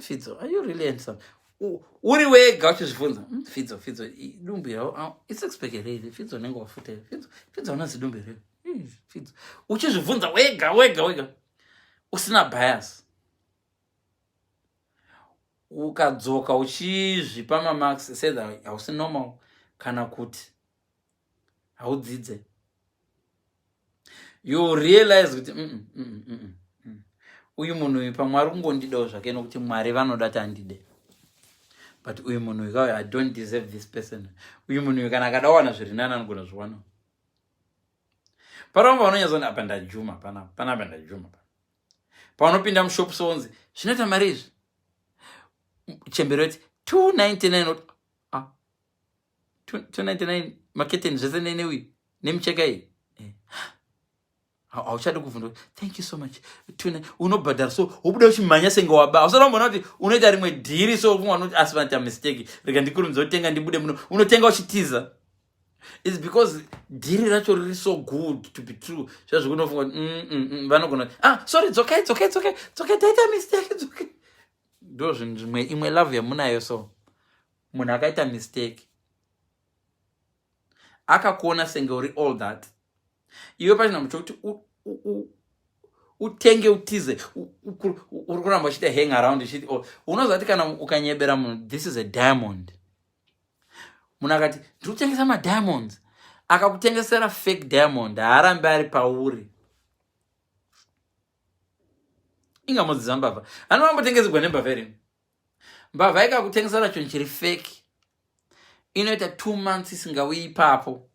Fidzo, are you really handsome? Uri wega uchizvibvunza, Fidzo, Fidzo, dumbu yao isixpack here iri? Fidzo, unenge wafuta here? Fidzo, Fidzo, unazi dumbu here? Fidzo, uchizvibvunza wega wega wega usina bias, ukadzoka uchizvipa mamarks, said hausi normal kana kuti haudzidze. You realize kuti uyu munhu uyu pamwe ari kungondidawo zvake nokuti Mwari vanoda kuti andide, but uyu munhu uyu kauyu, I don't deserve this person. Uyu munhu uyu kana akada wana zviri nani, anogona zviwana. Paramba vanonyatsoni apa ndajuma panapa, panapa ndajuma. Paunopinda mushop sonzi zvinoita mari izvi, chembero yoti 299. Ah, 299 maketeni zvese neneuyu nemicheka iyi. Hauchadi kubvunza, "Thank you so much." Unobhadhara so, wobuda uchimhanya senge waba. Usada kumboona kuti unoita rimwe dhiri so, kunga asi vanoita mistake, rega ndikurumidza kutenga ndibude muno. Unotenga uchitiza. It's because dhiri racho riri so good to be true. Zvazvo kunofunga kuti vanogona, "Ah, sorry, dzokai, dzokai, dzokai, dzokai, taita mistake, dzokai." Ndo zvinhu zvimwe imwe love yamunayo so. Munhu akaita mistake. Akakuona senge uri all that. Iwe pachinhambo chokuti utenge utize uri kuramba uchiita hang around uchiti oh, unoziva kuti kana ukanyebera munhu this is a diamond. Munhu akati ndiri kutengesa madiamonds akakutengesera fake diamond haarambi ari pauri. Inga modziza mbavha anovambotengesegwa nembavha here? Mbavha ikakutengesera chinhu chiri fake inoita 2 months isingauyi ipapo.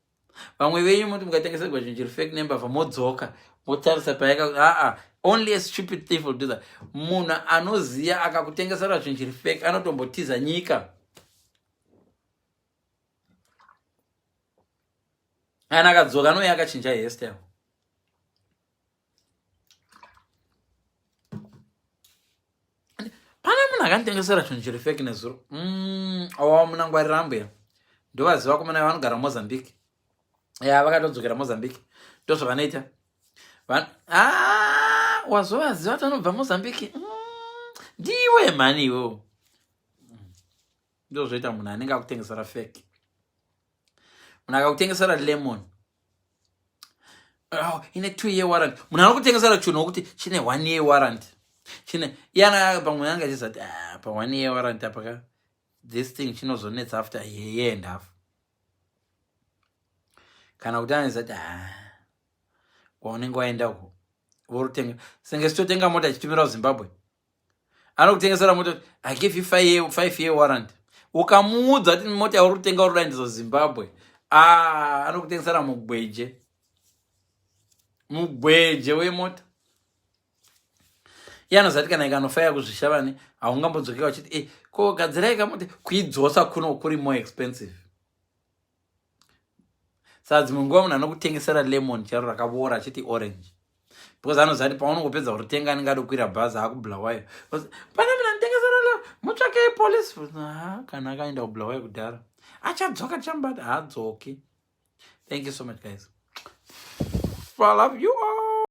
Vamwe venyu moti mukatengeserwa chinhu chiri fake nembavha modzoka motarisa paika aa, only a stupid thief will do that. Munhu anoziya akakutengesera chinhu chiri fake anotombotiza nyika. Kana akadzoka anouya akachinja hairstyle. Pane munhu akanditengesera chinhu chiri fake nezuro. Awa munangwarira ambuya. Ndovaziva vakomana vanogara Mozambique. Ya vakatodzokera Mozambique. Ndozvavanoita. Wazovaziva kuti vanobva Mozambique. Ndiwe mhani iwewo. Ndozvoita munhu anenge akutengesera fake. Munhu akakutengesera lemon. Oh, ine 2 year warranty. Munhu anokutengesera chinhu wokuti chine 1 year warranty. Chine iyana pamwe anga achizati pa 1 year warranty apa ka this thing chinozonetsa after a year and a half. Kana kuti anezati kwaunenge waenda uko vorutenga senge sitotenga mota ichitumira kuZimbabwe. Anokutengesera mota I give you 5 year warranty. Ukamuudza kuti mota yauri kutenga uri kudaendesa kuZimbabwe, anokutengesera mugweje. Mugweje wemota. Iye anozati kana ikanofaya kuzvishavane haungambodzokera uchiti ko gadzirai kamota kuidzosa kuno kuri more expensive. Saka dzimwe nguva munhu anokutengesera lemon charo rakavora achiti orange. Because anoziva kuti paunongopedza kuritenga anenge adokwira bhazi akubulawayo. Pane munhu anotengesera lemon, mutsvakei police. Kana akaenda kubulawayo kudhara. Achadzoka tichambata, haadzoki. Thank you so much guys. I love you all.